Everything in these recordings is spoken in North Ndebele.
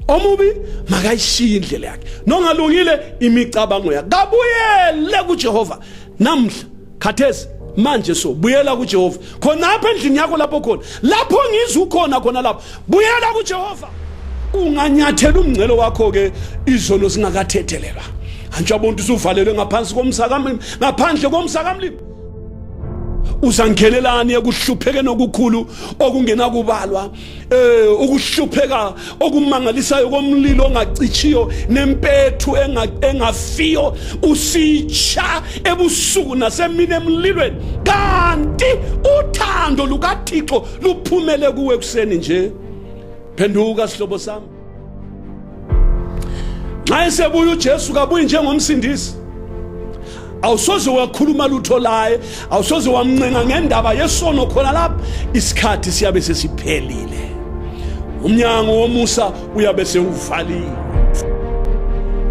omubi makayishiye indlela yakhe, nongalungile imicabango yakhe kabuyele kuJehova namhla khathesi manje. So buyela kuJehova khona apha endlini yakho lapho khona, lapho ngizukhona khona lapho, buyela kuJehova. Unganyathela umngcelo wakho ke izono singakathethelelwa. Anjabontu usuvalelwe ngaphansi komsakamlimo, ngaphandle komsakamlimo. Uzangenelani ekuhlupheke nokukhulu okungena kubalwa, ukuhlupheka okumangalisayo komlilo ongacichiyo nempethu engafiyo, usitsha ebusuku nasemini emlilweni, kanti uthando lukaThixo luphumele kuwe kuseni nje. Phenduka sihlobo sami, nxa esebuya uJesu kabuyi njengomsindisi, awusoze wakhuluma lutho laye, awusoze wamncenga ngendaba yesono khona lapha. Isikhathi siyabe sesiphelile, umnyango womusa uyabe sewuvaliwe.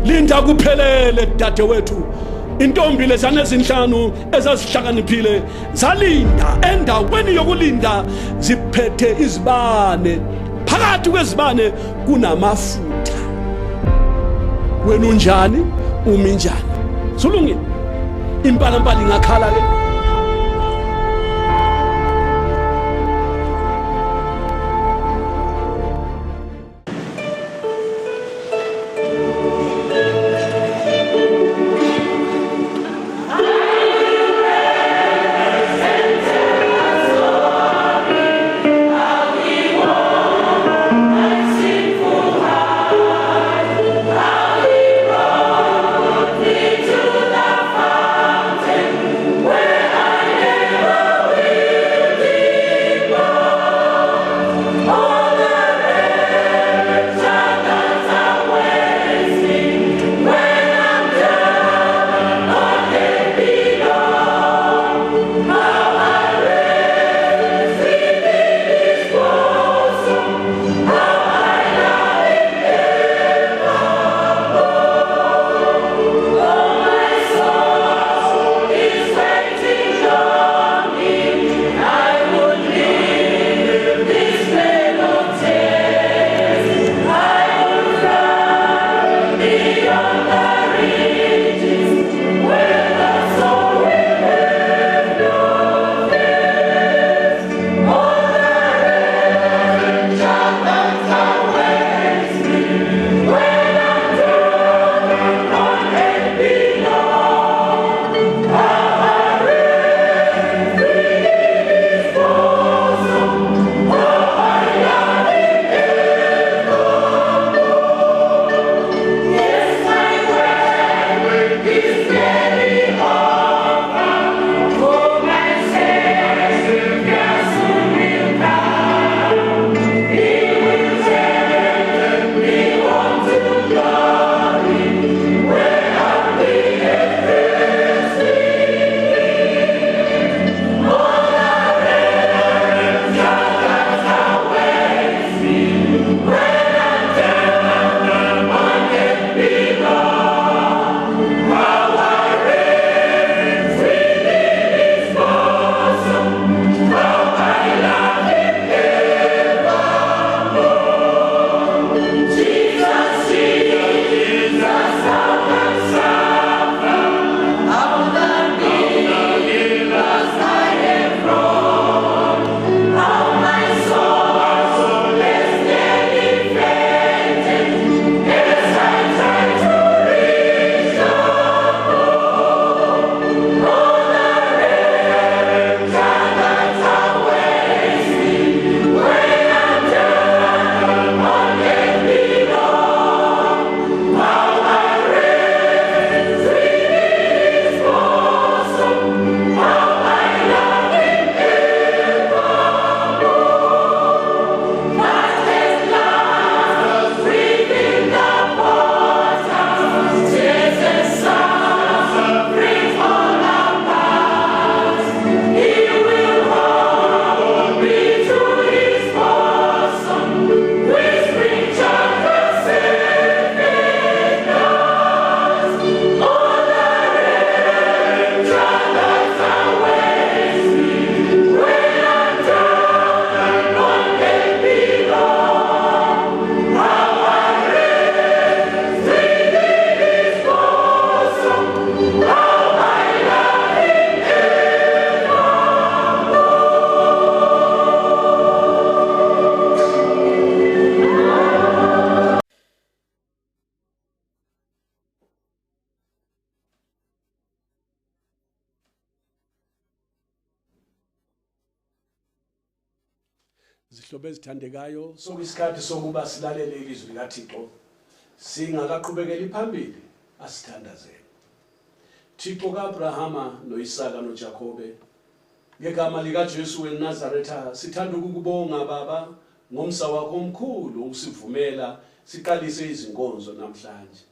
Linda kuphelele dadewethu. Intombi lezane ezinhlanu ezazihlakaniphile zalinda endaweni yokulinda ziphethe izibane, phakathi kwezibane kunamafutha. Wena unjani? Umi njani? Sulungile impalampala ingakhala ke. Where Zihlobo ezithandekayo sokuyisikhathi sokuba silalele ilizwi likaThixo singakaqhubekeli phambili asithandazele. Thixo kaAbrahama noIsaka noJakobe ngegama likaJesu weNazaretha sithanda ukukubonga baba ngomsa wakho omkhulu usivumela siqalise izinkonzo namhlanje.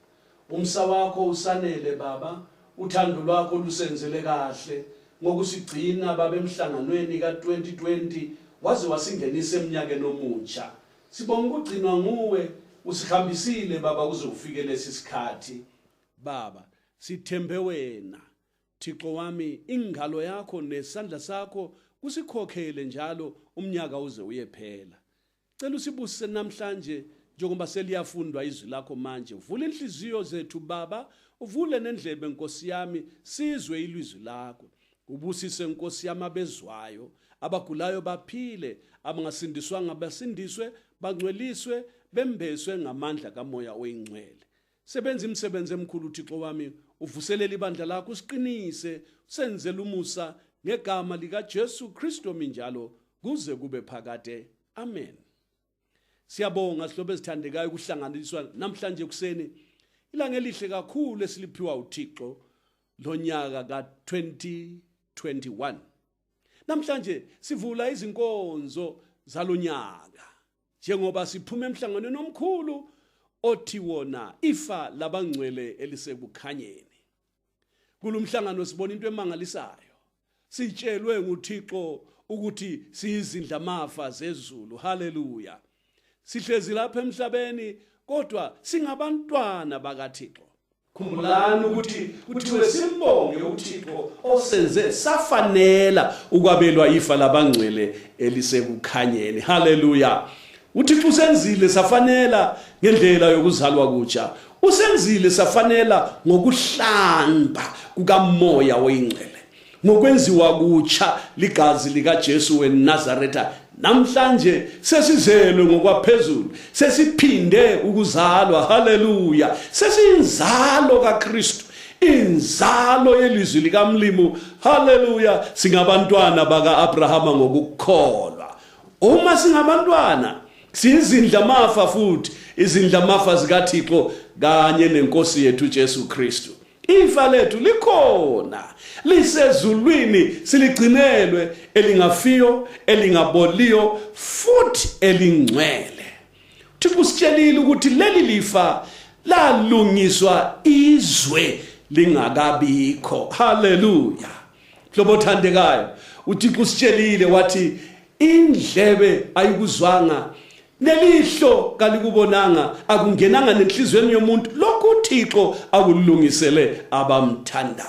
Umsa wakho usanele baba, uthando lwakho lusenzele kahle ngokusigcina baba emhlanganweni ka2020 waze wasingenisa eminyakeni omutsha. Sibonga ukugcinwa nguwe, usihambisile baba kuze ufike lesisikhathi. Baba, sithembe wena. Thixo wami, ingalo yakho nesandla sakho kusikhokhele njalo umnyaka uze uyephela. Cela usibusise namhlanje njengoba seliyafundwa izwi lakho manje. Vula inhliziyo zethu baba, uvule nendlebe Nkosi yami, sizwe ilizwi lakho. Ubusise Nkosi yami abezwayo, abagulayo baphile, abangasindiswanga basindiswe, bangcweliswe, bembeswe ngamandla kaMoya oyingcwele. Sebenza imisebenzi emikhulu Thixo wami, uvuselele ibandla lakho, usiqinise, usenzele umusa ngegama likaJesu Kristu minjalo kuze kube phakade. Amen. Siyabonga sihlobo ezithandekayo ukuhlanganiswa namhlanje kuseni. Ilanga elihle kakhulu esiliphiwa uThixo lonyaka ka2021. Namhlanje sivula izinkonzo zalonyaka njengoba siphuma emhlanganweni omkhulu othi wona ifa labangcwele elisekukhanyeni. Kulumhlangano sibona into emangalisayo. Sitshelwe nguThixo ukuthi siyizindla mafa zezulu. Haleluya. Sihlezi lapha emhlabeni kodwa singabantwana bakaThixo. Khumbulani ukuthi kuthiwe simbonge uThixo osenze safanela ukwabelwa ifa labangcwele elisekukhanyeni. Haleluya. uThixo usenzile safanela ngendlela yokuzalwa kutsha. Usenzile safanela ngokuhlamba kukaMoya oyingcwele, ngokwenziwa kutsha ligazi likaJesu weNazaretha. Namhlanje sesizelwe ngokwaphezulu, sesiphinde ukuzalwa. Haleluya. Sesiyinzalo kaKristu, inzalo yelizwi likamlimu. Haleluya. Singabantwana bakaAbrahama ngokukholwa. Uma singabantwana siyizindla mafa, futhi izindla mafa zikaThixo kanye neNkosi yethu Jesu Kristu. Ifa lethu likhona, lisezulwini, siligcinelwe, elingafiyo, elingaboliyo, futhi elingcwele. Uthixo usitshelile ukuthi leli lifa lalungiswa izwe lingakabikho. Haleluya. Hlobo thandekayo, uThixo usitshelile wathi indlebe ayikuzwanga, nelihlo kalikubonanga, akungenanga nenhlizweni yomuntu lokhu uThixo akulungisele abamthandayo.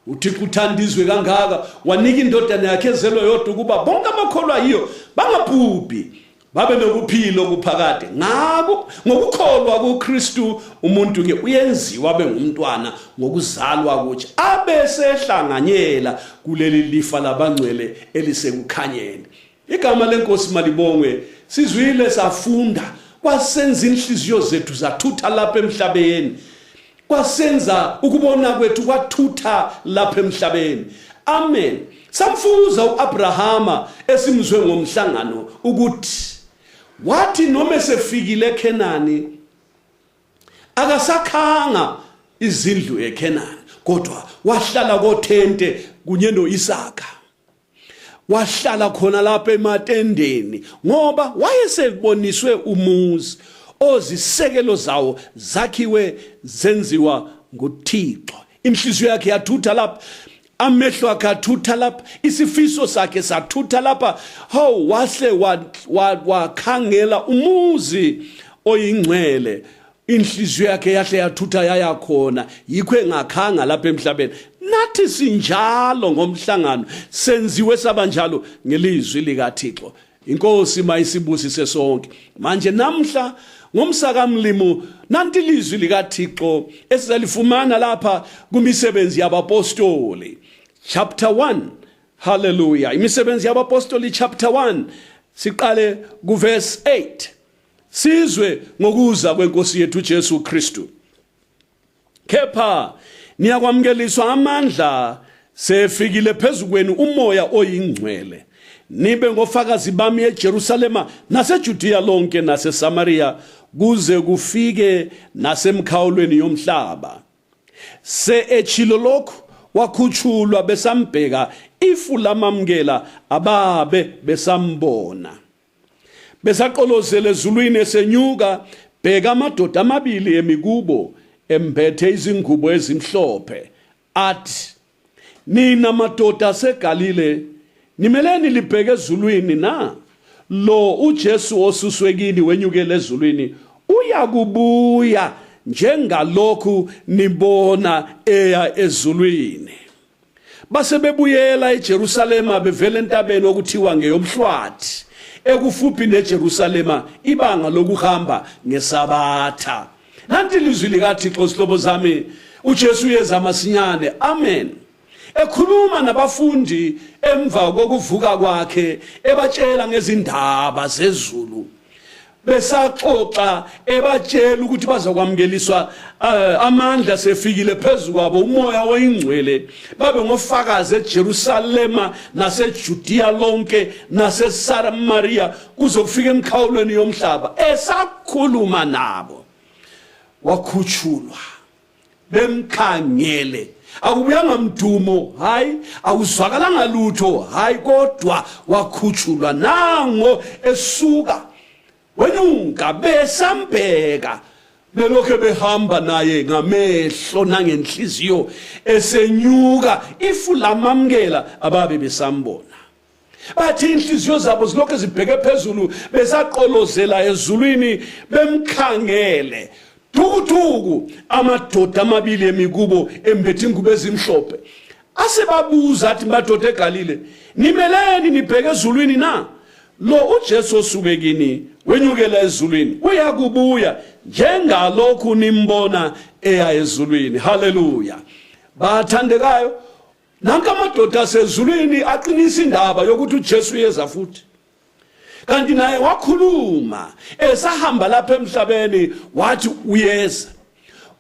uThixo uthanda izwe kangaka wanika indodana yakhe ezelwe yodwa ukuba bonke abakholwa yiyo bangabhubhi, babe nokuphila okuphakade. Ngakho ngokukholwa kuKristu umuntu ke uyenziwa abe ngumntwana ngokuzalwa kutsha, abesehlanganyela kuleli lifa labangcwele elisekukhanyeni. Igama leNkosi malibongwe. Sizwile safunda, kwasenza inhliziyo zethu zathutha lapha emhlabeni, kwasenza ukubona kwethu kwathutha lapha emhlabeni. Amen. Samfuza uAbrahama esimzwe ngomhlangano ukuthi wathi noma sefikile eKhenani akasakhanga izindlu eKhenani, kodwa wahlala kothente kunye noIsaka. Wahlala khona lapha ematendeni ngoba wayeseboniswe umuzi ozisekelo zawo zakhiwe zenziwa nguThixo. Inhliziyo yakhe yathutha lapha, amehlo akhe athutha lapha, isifiso sakhe sathutha lapha. Hawu, wahle wakhangela umuzi oyingcwele. Inhliziyo yakhe yahle yathutha yaya khona, yikho engakhanga lapha emhlabeni. Nathi sinjalo ngomhlangano, senziwe sabanjalo ngelizwi likaThixo. Inkosi mayisibusise sonke. Manje namhla ngomsakamlimu nanti ilizwi likaThixo esizalifumana lapha kumisebenzi yabapostoli chapter 1. Hallelujah. Imisebenzi yabapostoli chapter 1 siqale kuverse 8. Sizwe ngokuza kwenkosi yethu Jesu Kristu. Kepha niyakwamukeliswa amandla sefikile phezu kwenu umoya oyingcwele nibe ngofakazi bami eJerusalema naseJudiya lonke naseSamaria kuze kufike nasemkhawulweni yomhlaba. Echilo lokhu wakhutshulwa besambheka ifu lamamkela ababe besambona. Besaqolozela ezulwini esenyuka bheka amadoda amabili emikubo embethe izingubo ezimhlophe athi, nina madoda aseGalile nimeleni libheke ezulwini na? Lo uJesu osuswe kini wenyukele ezulwini uyakubuya njengalokhu nibona eya ezulwini. Base bebuyela eJerusalema bevela entabeni okuthiwa ngeyomhlwathi ekufuphi neJerusalema ibanga lokuhamba ngeSabatha. Nanti ilizwi likaThixo sihlobo zami, uJesu uyeza masinyane. Amen. Ekhuluma nabafundi emva kokuvuka kwakhe ebatshela ngezindaba zezulu. Besaxoxa ebatshela ukuthi bazakwamukeliswa amandla sefikile phezulu kwabo, umoya oyingcwele, babe ngofakazi eJerusalema naseJudiya lonke naseSamaria kuze kufike emkhawulweni yomhlaba. Esakhuluma nabo wakhutshulwa bemkhangele. Akubuyanga mdumo, hayi, awuzwakalanga lutho, hayi, kodwa wakhutshulwa nango esuka wenyuka besambheka belokhe behamba naye ngamehlo nangenhliziyo esenyuka ifu lamamkela ababe besambona. Bathi inhliziyo zabo zilokhe zibheke phezulu besaqolozela ezulwini bemkhangele. Thuku amadoda amabili emikubo embethe ingubo ezimhlophe asebabuza athi, madoda eGalile nimeleni nibheke ezulwini na? Lo uJesu osuke kini wenyukela ezulwini uyakubuya njengalokhu nimbona eya ezulwini. Haleluya. Bathandekayo, nanka amadoda asezulwini aqinisa indaba yokuthi uJesu uyeza futhi. Kanti naye wakhuluma esahamba lapha emhlabeni wathi uyeza.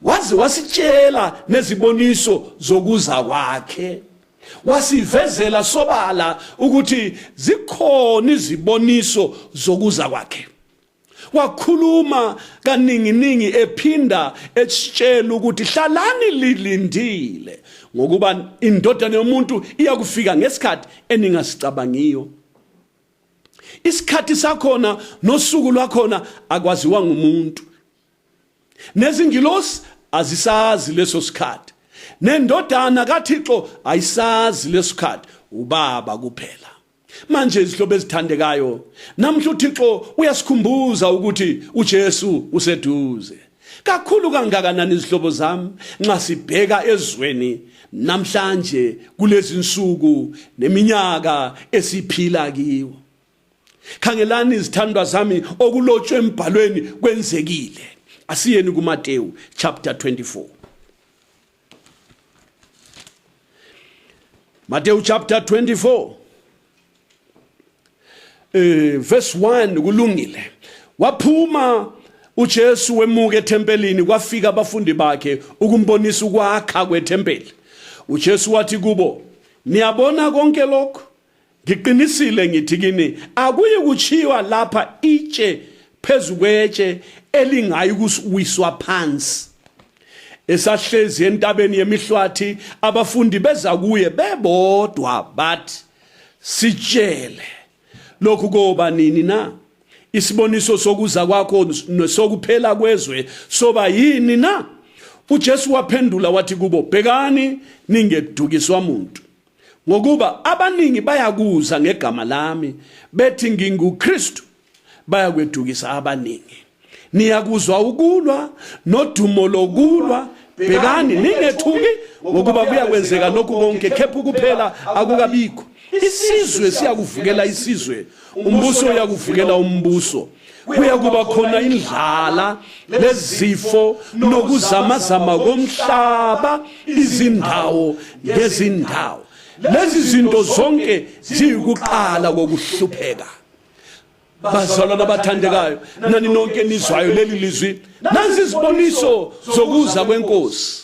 Waze wasitshela neziboniso zokuza kwakhe. Wasivezela sobala ukuthi zikhona iziboniso zokuza kwakhe. Wakhuluma kaningi ephinda etshela ukuthi hlalani lilindile ngokuba indodana yomuntu iyakufika ngesikhathi eningasicabangiyo. Isikhathi sakhona nosuku lwakhona akwaziwa ngumuntu. Nezingilosi azisazi leso sikhathi. Nendodana kaThixo ayisazi leso sikhathi, uBaba kuphela. Manje izihlobo ezithandekayo, namhla uThixo uyasikhumbuza ukuthi uJesu useduze. Kakhulu kangakanani izihlobo zami nxa sibheka ezweni namhlanje kulezi insuku neminyaka esiphila kiwo. Khangelani izithandwa zami okulotshwe embhalweni kwenzekile. Asiyeni kuMateyu chapter 24. Matthew chapter 24 verse 1 kulungile. Waphuma uJesu wemuka ethempelini kwafika abafundi bakhe ukumbonisa ukwakha kwethempeli. uJesu wathi kubo, niyabona konke lokho? Ngiqinisile ngithi kini akuyi kuchiwa lapha itshe phezu kwetshe elingayi kuwiswa phansi. Esahlezi entabeni yemihlwathi abafundi beza kuye bebodwa bathi, sitshele lokhu koba nini na? Isiboniso sokuza kwakho nesokuphela kwezwe soba yini na? uJesu waphendula wathi kubo, bhekani ningedukiswa umuntu. Ngokuba abaningi bayakuza ngegama lami bethi nginguKristu, bayakwedukisa abaningi. Niyakuzwa ukulwa nodumo lokulwa, bhekani ningethuki ngokuba kuyakwenzeka lokhu konke kepha kuphela akukabikho. Isizwe siyakuvukela isizwe, umbuso uyakuvukela umbuso. Kuyakuba khona indlala lezifo nokuzamazama komhlaba, izindawo ngezindawo. Lezi zinto zonke ziyikuqala kokuhlupheka. Bazalwana abathandekayo, nani nonke nizwayo leli lizwi, nazi iziboniso zokuza kwenkosi.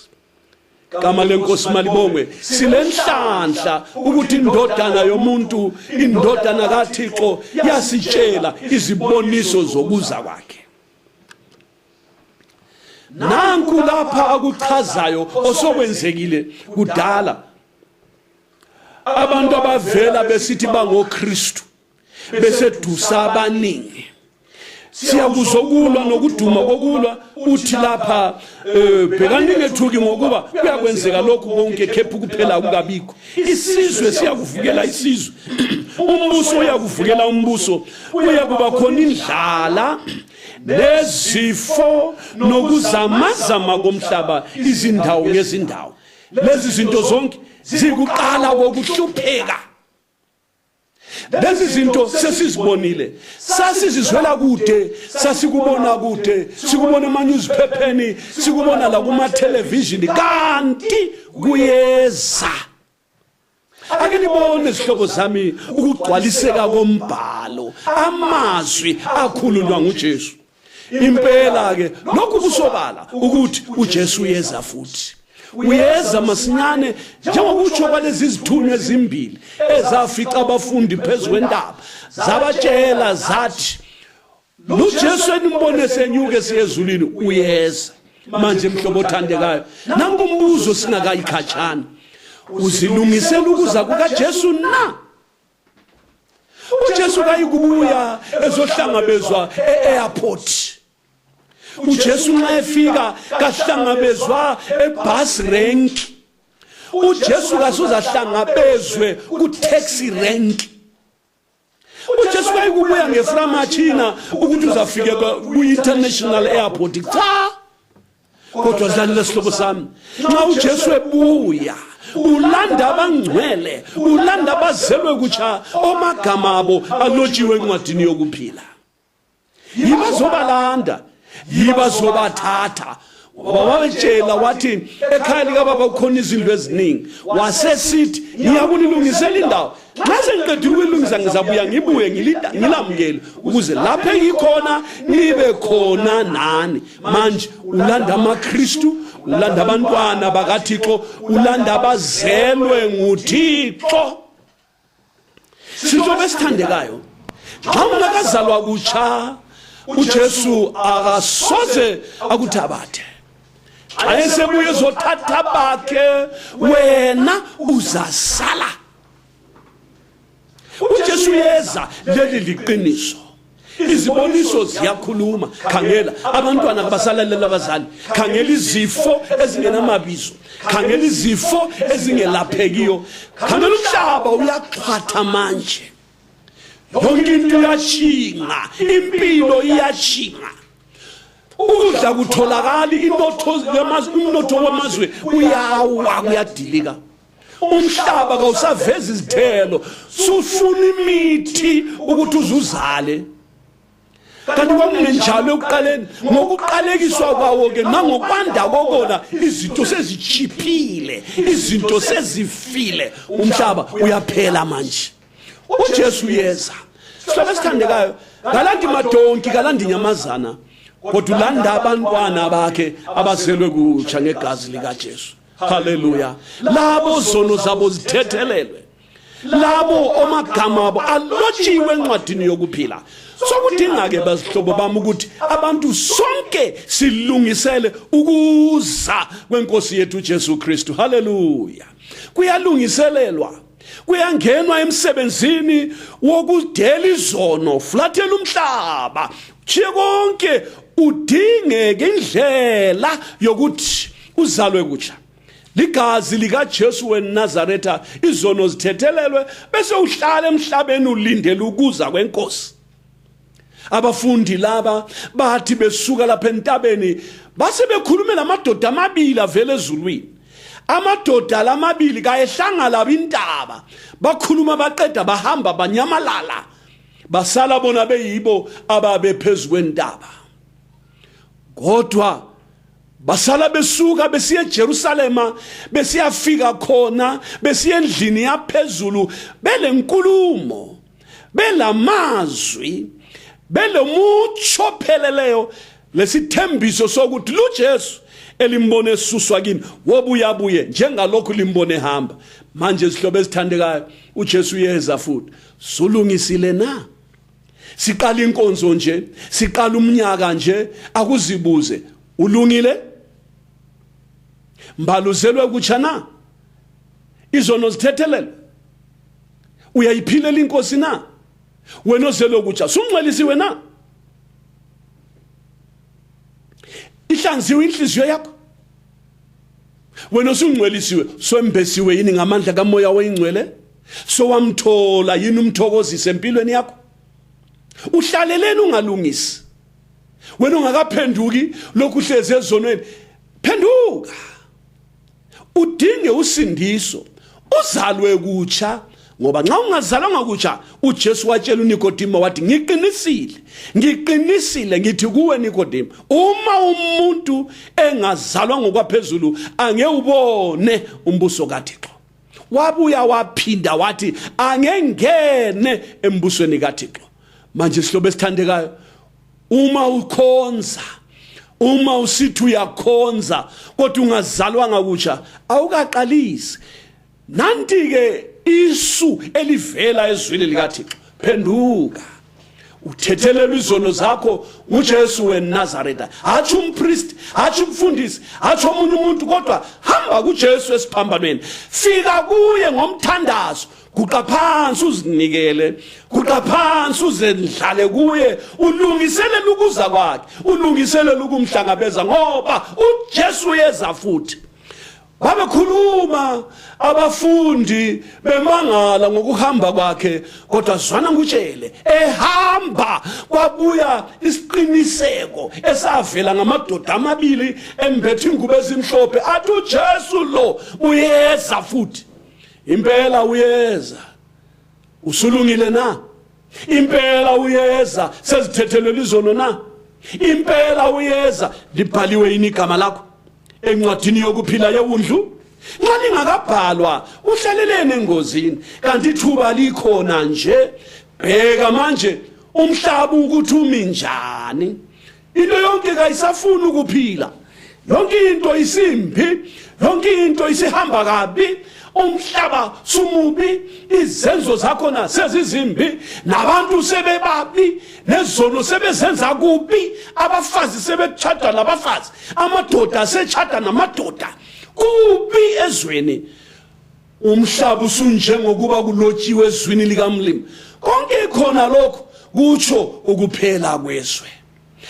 Gama lenkosi malibongwe. Silenhlanhla ukuthi indodana yomuntu, indodana kaThixo yasitshela iziboniso zokuza kwakhe. Nanku lapha akuchazayo osokwenzekile kudala. Abantu abavela besithi bangoKristu besedusa abaningi. Siyakuzokulwa nokuduma kokulwa uthi lapha bhekani ngethuki ngokuba kuyakwenzeka lokhu konke khephu kuphela ukungabikho. Isizwe siyakuvukela isizwe. Umbuso uyakuvukela umbuso. Uyakuba khona indlala nezifo nokuzamazama komhlaba izindawo ngezindawo. Lezi zinto zonke zikuqala kokuhlupheka. Lezi zinto sesizibonile, sasizizwela kude, sasikubona kude, sikubona ama-newspapers, sikubona la kuma television, kanti kuyeza. Ake nibone izihlobo zami ukugcwaliseka kombhalo, amazwi akhulunywa nguJesu. Impela ke lokhu kusobala ukuthi uJesu uyeza futhi. Uyeza masinyane njengokutsho kwalezi izithunywa ezimbili ezafica abafundi phezwendaba zabatshela zathi uJesu enimbone senyuke siyezulwini uyeza. Manje mhlobo othandekayo, nanku umbuzo singakayikhatshana, uzilungisela ukuza kukaJesu na? uJesu kayikubuya ezohlangabezwa e-airport. uJesu nxa efika kahlangabezwa ebus rank. uJesu kasozahlangabezwe ku-taxi rank. uJesu kayikubuya ngeframachina ukuthi uzafike ku-international airport. Cha, kodwa dlalela sihlobo sami, nxa uJesu ebuya ulanda abangcwele, ulanda abazelwe kutsha omagama abo alotshiwe encwadini yokuphila. Yibazobalanda, yibazobathatha. Wawetshela wathi ekhaya likababa kukhona izinto eziningi, wasesithi ngiyakunilungisela indawo, nxa sengiqedile ukuyilungisa ngizabuya ngibuye ngilamukele ukuze lapho engikhona nibe khona nani. Manje ulanda amaKristu, ulanda abantwana bakaThixo, ulanda abazelwe nguThixo. Sizobe sithandekayo, nxa ungakazalwa kutsha uJesu akasoze akuthabathe. Ayesebuye ezothatha bakhe, wena uzasala. uJesu yeza, leli liqiniso. Iziboniso ziyakhuluma. Khangela abantwana abasalalela abazali, khangela izifo ezingenamabizo, khangela izifo ezingelaphekiyo, khangela umhlaba uyaxhwatha manje. Yonke into iyashinga, impilo iyashinga. Ukudla kutholakala, umnotho wamazwe uyawa, kuyadilika. Umhlaba kawusaveza izithelo, sufuna imithi ukuthi uzuzale. Kanti kwakungenjalo ekuqaleni, ngokuqalekiswa kwawo ke nangokwanda kokona izinto sezichiphile, izinto sezifile, umhlaba uyaphela manje. uJesu yeza. Sihlale sithandekayo, kalandi madonki, kalandi inyamazana, kodwa ulanda abantwana bakhe abazelwe kutsha ngegazi likaJesu. Haleluya. Labo zono zabo zithethelelwe, labo omagama abo alotshiwe encwadini yokuphila. Sokudinga ke bazihlobo bami ukuthi abantu sonke silungisele ukuza kwenkosi yethu uJesu Kristu. Haleluya. Kuyalungiselelwa, kuyangenwa emsebenzini wokudela izono, flathela umhlaba, chiye konke, udingeke indlela yokuthi uzalwe kutsha. Ligazi likaJesu weNazaretha, izono zithethelelwe, bese uhlala emhlabeni ulindele ukuza kwenkosi. Abafundi laba bathi besuka lapha entabeni base bekhulume lamadoda amabili avela ezulwini. Amadoda lamabili kayehlanga laba intaba, bakhuluma baqeda bahamba banyamalala, basala bona beyibo ababe phezulu kwentaba. Kodwa basala besuka besiya eJerusalema, besiyafika khona, besiya endlini yaphezulu, belenkulumo, belamazwi, belomutsho pheleleyo, lesithembiso sokuthi luJesu elimbone esuswa kini wobuya buye njengalokhu limbone hamba. Manje sihlobo esithandekayo uJesu uyeza futhi. Sulungisile na? Siqala inkonzo nje, siqala umnyaka nje, akuzibuze ulungile? Mbaluzelwe kutsha na? Izono zithethelela. Uyayiphilela inkosi na? Wena ozelwe kutsha sungcwelisiwe na? Ihlanziwe inhliziyo yakho? Wena osungcwelisiwe soembesiwe yini ngamandla kaMoya oyingcwele? So wamthola yini umthokozise empilweni yakho? Uhlaleleni ungalungisi. Wena ungakaphenduki lokhu uhleze ezonweni, phenduka. Udinge usindiso, uzalwe kutsha, ngoba nxa ungazalwanga kutsha uJesu watshela uNikodimo wathi ngiqinisile ngithi kuwe Nikodimo, uma umuntu engazalwa ngokwaphezulu angewubone umbuso kaThixo. Wabuya waphinda wathi angengene embusweni kaThixo. Manje sihlobo esithandekayo, uma ukhonza, uma usithi uyakhonza kodwa ungazalwanga kutsha awukaqalisi. Nanti ke isu elivela ezwini likaThixo, phenduka uthethelela izono zakho uJesu weNazaretha. Hathi umpriest, hathi umfundisi, hathi omunye umuntu, kodwa hamba kuJesu esiphambanweni, fika kuye ngomthandazo, guqa phansi uzinikele, guqa phansi uzendlale kuye, ulungiselele ukuza kwakhe, ulungiselele ukumhlangabeza, ngoba uJesu uyeza futhi. Babekhuluma abafundi bemangala ngokuhamba kwakhe, kodwa zwana ngutshele ehamba kwabuya isiqiniseko esavela ngamadoda amabili embethe ingubo ezimhlophe athi uJesu lo uyeza futhi. Impela uyeza. Usulungile na? Impela uyeza. Sezithethelwe izono na? Impela uyeza. Libhaliwe yini igama lakho encwadini yokuphila yewundlu? Nxa lingakabhalwa uhlalelene engozini, kanti ithuba likhona nje. Bheka manje umhlaba ukuthi umi njani. Into yonke kayisafuni ukuphila, yonke into isimbi, yonke into isihamba kabi. Umhlaba sumubi, izenzo zakhona sezizimbi, nabantu sebebabi, nezono sebezenza kubi, abafazi sebetshada nabafazi, amadoda setshada namadoda, kubi ezweni. Umhlaba usunjengokuba kulotshiwe ezwini likaMlimi. Konke khona lokho kutsho ukuphela kwezwe.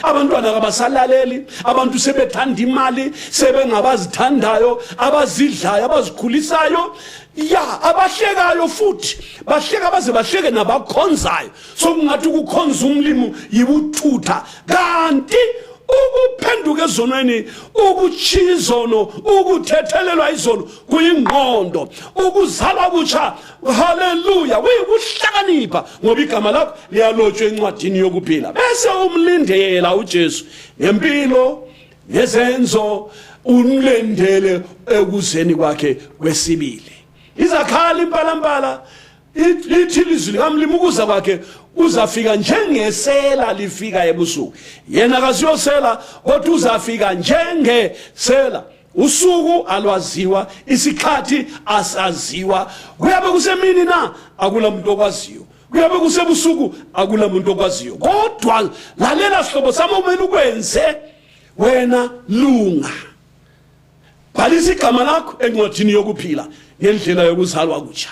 Abantwana kabasalaleli, abantu sebethanda imali, sebengabazithandayo, abazidlayo, abazikhulisayo, ya abahlekayo futhi, bahleka baze bahleke nabakhonzayo. Sokungathi ukukhonza umlimi yibuthutha, kanti ukuphenduka ezonweni, ukuchizono, ukuthethelelwa izono kuyingqondo, ukuzalwa kutsha, haleluya, kuyikuhlakanipha, ngoba igama lakho liyalotshwa encwadini yokuphila. Bese umlindela uJesu ngempilo nezenzo, umlendele ekuzeni kwakhe kwesibili. Izakhala impalambala lithi ilizwi likaMlimi ukuza kwakhe uzafika njengesela lifika ebusuku. Yena kasiyosela kodwa uzafika njengesela. Usuku alwaziwa, isikhathi asaziwa. Kuyabe kusemini na? Akula muntu okwaziyo. Kuyabe kusebusuku? Akula muntu okwaziyo. Kodwa lalela sihlobo sami, umele ukwenze wena lunga. Bhalisa igama lakho encwadini yokuphila ngendlela yokuzalwa kutsha.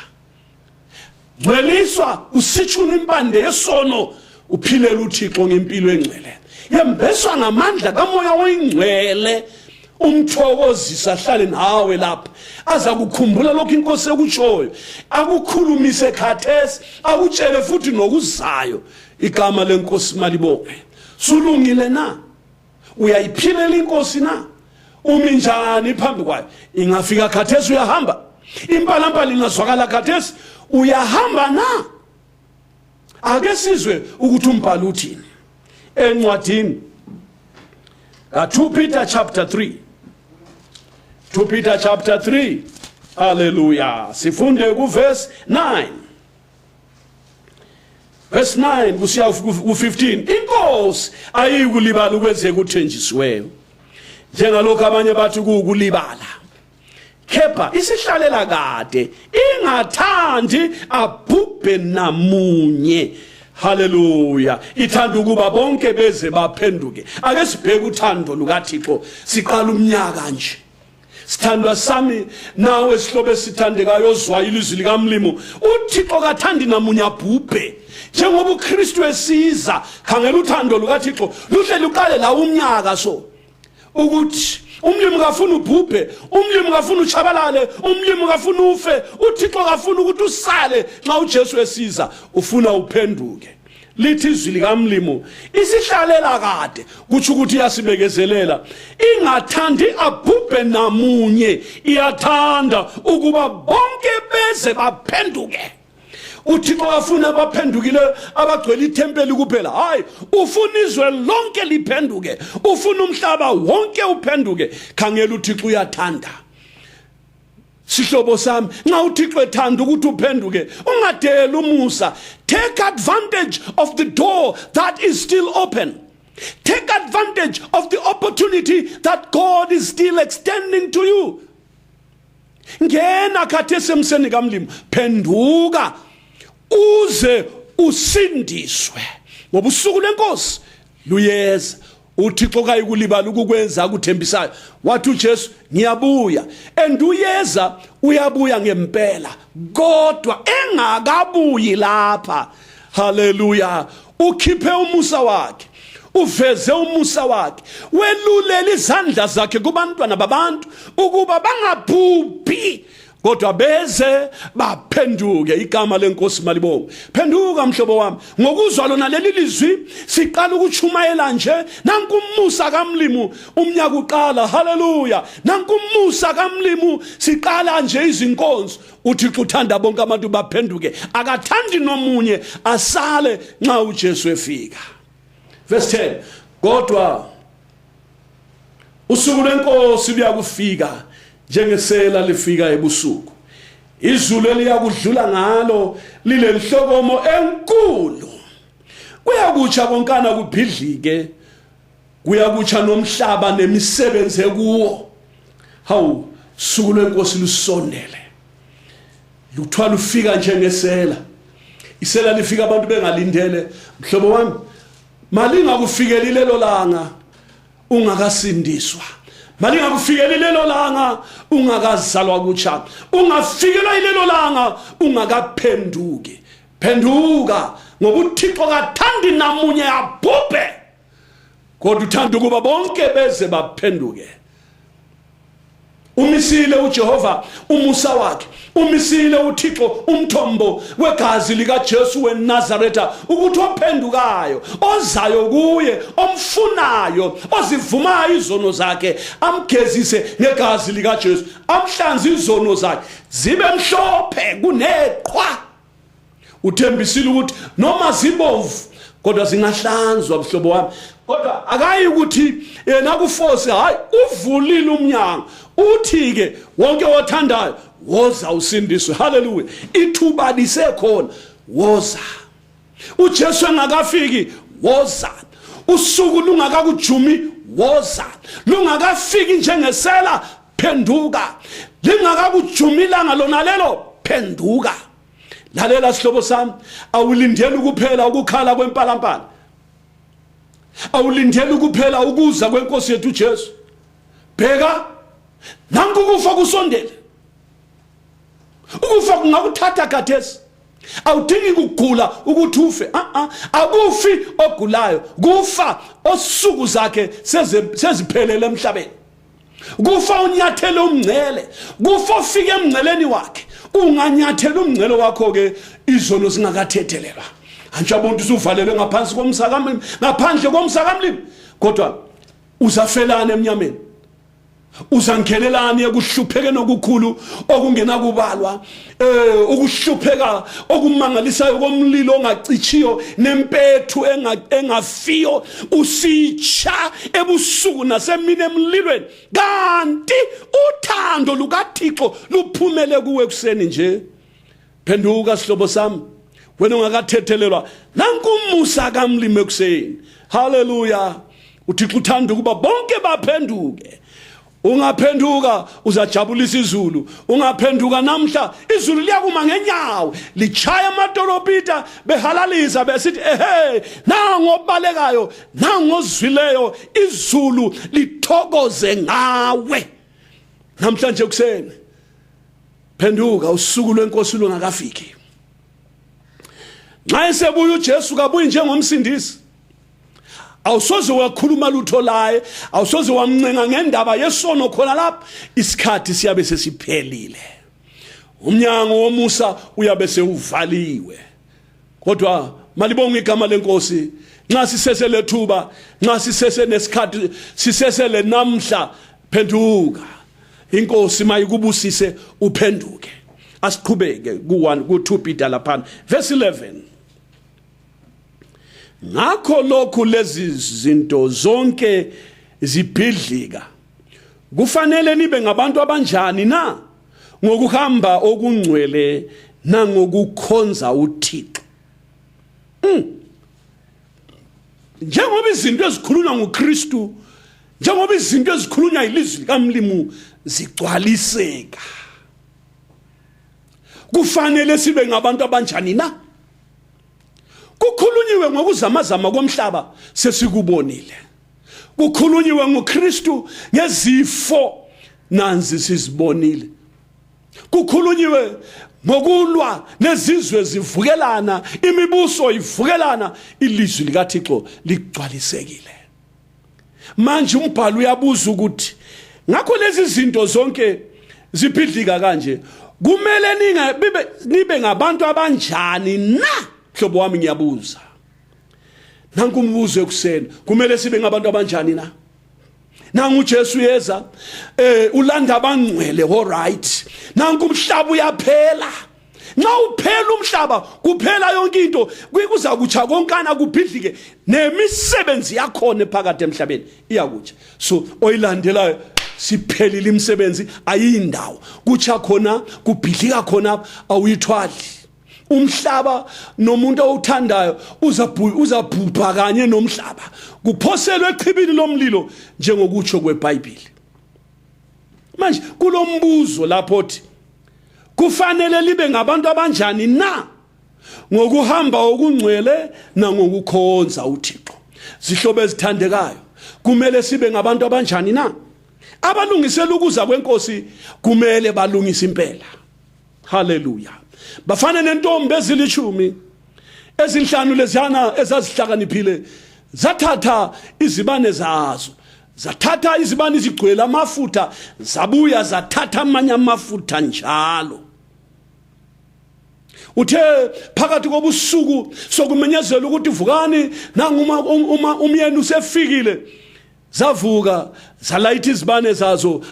Ngcweliswa usitshuna impande yesono, uphilela uThixo ngempilo engcwele. Yembeswa ngamandla kaMoya oyingcwele, umthokozisa ahlale nawe lapha. Aza kukhumbula lokho inkosi ekutshoyo, akukhulumise khathesi, akutshele futhi nokuzayo. Igama lenkosi malibonge. Sulungile na? Uyayiphilela inkosi na? Umi njani phambi kwayo? Ingafika khathesi uyahamba? Impalampala ingazwakala khathesi uyahamba na? Ake sizwe ukuthi umbhalo uthini encwadini ka2 Peter chapter 3. 2 Peter chapter 3. Hallelujah. Sifunde ku verse 9. verse 9 kusiya ku15 inkosi ayikulibala ukwenzeka uthenjisiweyo njengalokho abanye bathi kuukulibala kepha isihlalela kade ingathandi abhubhe namunye. Haleluya. Ithanda ukuba bonke beze baphenduke. Ake sibheke uthando lukaThixo siqala umnyaka nje. Sithandwa sami nawe sihlobo esithandekayo ozwa ilizwi likaMlimo, uThixo kathandi namunye abhubhe. Njengoba uKristu esiza, khangela uthando lukaThixo luhle luqale la umnyaka so ukuthi umlimi kafuna ubhubhe, umlimi kafuna uchabalale, umlimi kafuna ufe, uThixo kafuna ukuthi usale nxa uJesu esiza, ufuna uphenduke. Lithi izwi likaMlimo isihlalela kade kuthi ukuthi yasibekezelela, ingathandi abhubhe namunye, iyathanda ukuba bonke beze baphenduke. uThixo afuna abaphendukile abagcwele ithempeli kuphela, hayi ufuna izwe lonke liphenduke, ufuna umhlaba wonke uphenduke. Khangela uThixo uyathanda. Sihlobo sami, nxa uThixo ethanda ukuthi uphenduke, ungadeli umusa. Take advantage of the door that is still open. Take advantage of the opportunity that God is still extending to you. Ngena khathesi emseni kaMlimo, phenduka uze usindiswe, ngoba usuku lenkosi luyeza. uThixo kayikulibala ukukwenza akuthembisayo. Wathi uJesu ngiyabuya, and uyeza uyabuya ngempela, kodwa engakabuyi lapha. Haleluya. Ukhiphe umusa wakhe, uveze umusa wakhe, welulela izandla zakhe kubantwana babantu ukuba bangabhubhi kodwa beze baphenduke. Igama lenkosi malibonge. Phenduka mhlobo wami, ngokuzwa lona leli lizwi siqala ukuchumayela nje. Nanku umusa kaMlimo umnyaka uqala. Haleluya. Nanku umusa kaMlimo siqala nje izinkonzo. uThixo uthanda bonke abantu baphenduke, akathandi nomunye asale nxa uJesu efika. Verse 10, kodwa usuku lwenkosi luyakufika njengesela lifika ebusuku. Izulu eliyakudlula ngalo lile nhlokomo enkulu. Kuyakutsha konkana kubhidlike, kuyakutsha nomhlaba nemisebenzi ekuwo. Hawu, usuku lwenkosi lusondele. Luthwa lufika njengesela. Isela lifika abantu bengalindele. Mhlobo wami, malinga kufikeli lelo langa ungakasindiswa. Malinga kufikeli lelo langa ungakazalwa kutsha. Ungafikelwa ilelo langa ungakaphenduki. Phenduka, ngoba uThixo kathandi namunye abhubhe, kodwa uthanda ukuba bonke beze baphenduke. Umisile uJehova umusa wakhe, umisile uThixo umthombo wegazi likaJesu weNazaretha ukuthi ophendukayo, ozayo kuye, omfunayo, ozivumayo izono zakhe, amgezise ngegazi likaJesu, amhlanze izono zakhe zibe mhlophe kuneqhwa. Uthembisile ukuthi noma zibomvu kodwa zingahlanzwa. Mhlobo wami, kodwa akayi ukuthi yena kuforce, hayi uvulile umnyango uthi ke wonke othandayo woza usindiswe. Haleluya. Ithuba lisekhona, woza. uJesu engakafiki, woza. Usuku lungakakujumi, woza. Lungakafiki njengesela, phenduka. Lingakakujumi ilanga lona lelo, phenduka. Lalela sihlobo sami, awulindeli kuphela ukukhala kwempalampala, awulindeli kuphela ukuza kwenkosi yethu uJesu. Bheka, nanku kufa kusondele. Ukufa kungakuthatha khathesi. Awudingi ukugula ukuthi ufe. Akufi ogulayo, kufa osuku zakhe seziphelele emhlabeni. Kufa unyathele umngcele, kufa ufike emngceleni wakhe. Unganyathela umngcelo wakho ke izono zingakathethelelwa. Anjabonke usuvalelwe ngaphansi komsakamlimo, ngaphandle komsakamlimo, kodwa uzafelana emnyameni. Uzanghelelani ekuhlupheke nokukhulu okungena kubalwa, ukuhlupheka okumangalisayo komlilo ongacitshiyo nempethu engafiyo, usitsha ebusuku nasemini emlilweni, kanti uthando lukaThixo luphumele kuwe kuseni nje. Phenduka sihlobo sami, wena ungakathethelelwa nanku umusa kaMlimi ekuseni. Hallelujah. uThixo uthanda ukuba bonke baphenduke. Ungaphenduka uzajabulisa izulu. Ungaphenduka namhla izulu liyakuma ngenyawo lichaya amadolobhita behalalisa besithi ehe nango obalekayo nango ozwileyo izulu lithokoze ngawe. Namhlanje kuseni phenduka usuku lwenkosi lungakafiki. Nxa esebuya uJesu kabuyi njengomsindisi awusoze wakhuluma lutho laye awusoze wamncenga ngendaba yesono khona lapha isikhathi siyabe sesiphelile. Umnyango womusa uyabe sewuvaliwe. Kodwa malibonga igama lenkosi nxa sisesele thuba nxa sisese nesikhathi sisesele namhla phenduka. Inkosi mayikubusise uphenduke. Asiqhubeke ku2 Peter lapha verse 11. Ngakho lokhu lezi zinto zonke zibhidlika kufanele nibe ngabantu abanjani na ngokuhamba okungcwele nangokukhonza uThixo. Njengoba izinto ezikhulunywa nguKristu njengoba izinto ezikhulunywa ilizwi kaMlimi zigcwaliseka kufanele sibe ngabantu abanjani na? Kukhulunyiwe ngokuzamazama komhlaba sesikubonile. Kukhulunyiwe ngoKristu ngezifo nanzi sizibonile. Kukhulunyiwe ngokulwa nezizwe zivukelana imibuso ivukelana ilizwi likaThixo ligcwalisekile. Manje umbhalo uyabuza ukuthi ngakho lezi zinto zonke zibhidlika kanje kumele nibe ngabantu abanjani na? Hlobo wami ngiyabuza. Nanku umbuzo ekuseni kumele sibe ngabantu abanjani na? Nangu uJesu yeza ulanda abangcwele all right. Nanku umhlaba uyaphela. Nxa uphela umhlaba kuphela yonke into kuza kutsha konkana kubhidlike nemisebenzi yakhona phakathi emhlabeni iyakutsha. So oyilandelayo siphelile imisebenzi ayindawo kutsha khona kubhidlika khona awuyithwali. Umhlaba nomuntu owuthandayo uzabhubha kanye nomhlaba kuphoselwe echibini lomlilo njengokutsho kweBhayibheli. Manje kulombuzo lapho othi kufanele libe ngabantu abanjani na ngokuhamba okungcwele nangokukhonza uThixo. Zihlobo ezithandekayo kumele sibe ngabantu abanjani na? Abalungisela ukuza kwenkosi kumele balungise impela. Hallelujah. Bafana nentombi ezilishumi ezinhlanu leziyana ezazihlakaniphile zathatha izibane zazo zathatha izibane izigcwele amafutha zabuya zathatha amanye amafutha njalo. Uthe phakathi kobusuku sokumenyezela ukuthi vukani nanguma umyeni usefikile zavuka zalayitha izibane zazo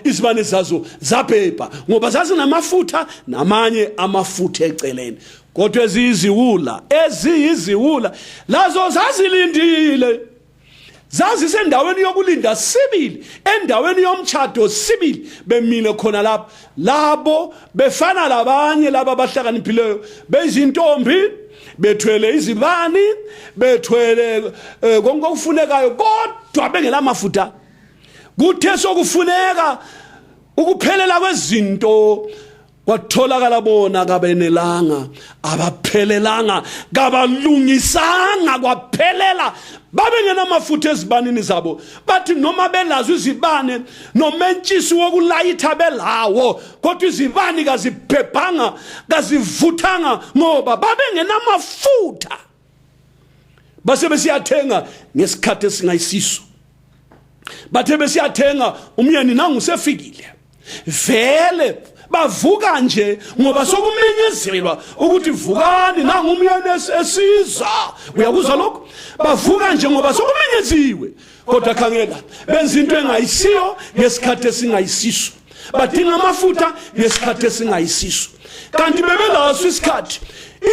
izibane zazo zabhebha ngoba zazinamafutha namanye amafutha eceleni. Kodwa eziyiziwula lazo zazilindile zazisendaweni yokulinda sibili endaweni yomtchado sibili bemile khona lapha labo befana labanye laba abahlakaniphileyo bezintombi bethwele izibani bethwele konke okufunekayo kodwa bengelamafutha. Kuthe sokufuneka ukuphelela kwezinto kwatholakala bona kabenelanga abaphelelanga kabalungisanga kwaphelela babengenamafutha ezibanini zabo bathi noma belazo izibane nomentshisi wokulayitha belawo kodwa izibani kazibhebhanga kazivuthanga ngoba babengenamafutha. Base besiyathenga ngesikhathi esingayisiso bathe besiyathenga umyeni nangu usefikile vele bavuka nje ngoba sokumenyezelwa ukuthi vukani nangu umyeni esiza. Uyakuzwa lokho? Bavuka nje ngoba sokumenyeziwe kodwa khangela benza into engayisiyo ngesikhathi esingayisiso badinga amafutha ngesikhathi esingayisiso kanti bebelaso isikhathi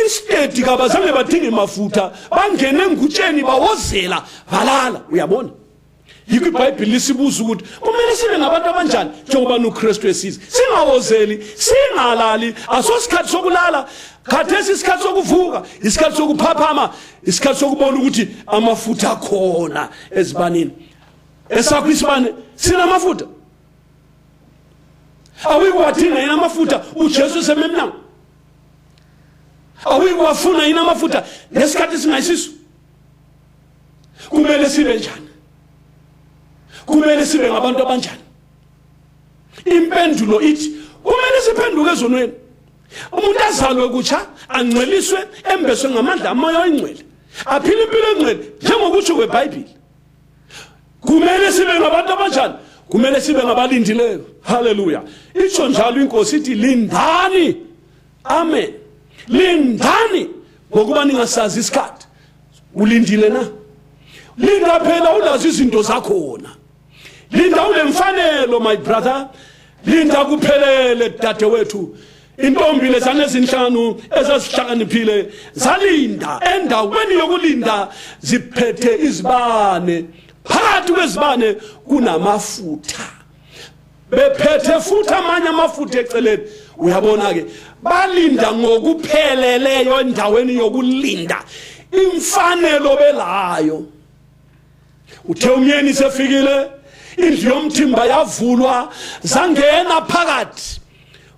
instead kabazange badinga amafutha bangene engutsheni bawozela balala. Uyabona yikho iBhayibheli lisibuza ukuthi kumele sibe ngabantu abanjani njengoba uKristu esiza. Singawozeli, singalali, asosikhathi sokulala. Khathesi isikhathi sokuvuka, isikhathi sokuphaphama, isikhathi sokubona ukuthi amafutha khona ezibanini. Esakho isibane sinamafutha. Awuyiwadinga yena amafutha uJesu sememnanga. Awuyiwafuna yena amafutha ngesikhathi singayisiso. Kumele sibe njani? Kumele sibe ngabantu abanjani? Impendulo ithi kumele siphenduke ezonweni. Umuntu azalwe kutsha, angcweliswe, embeswe ngamandla amoya oyingcwele, aphile impilo engcwele njengokutsho kweBhayibheli. Kumele sibe ngabantu abanjani? Kumele sibe ngabalindileyo. Haleluya. Itsho njalo inkosi ithi lindani. Amen. Lindani ngokuba ningasazi isikhathi. Ulindile na? Linda phela ulazi izinto zakhona. Linda ulemfanelo my brother. Linda kuphelele dadewethu. Intombi lezane ezinhlanu ezazihlakaniphile zalinda endaweni yokulinda ziphethe izibane. Phakathi kwezibane kunamafutha. Bephethe futhi amanye amafutha eceleni. Uyabona ke balinda ngokupheleleyo endaweni yokulinda. Imfanelo belayo. Uthe umyeni sefikile, indlu yomthimba yavulwa, zangena phakathi.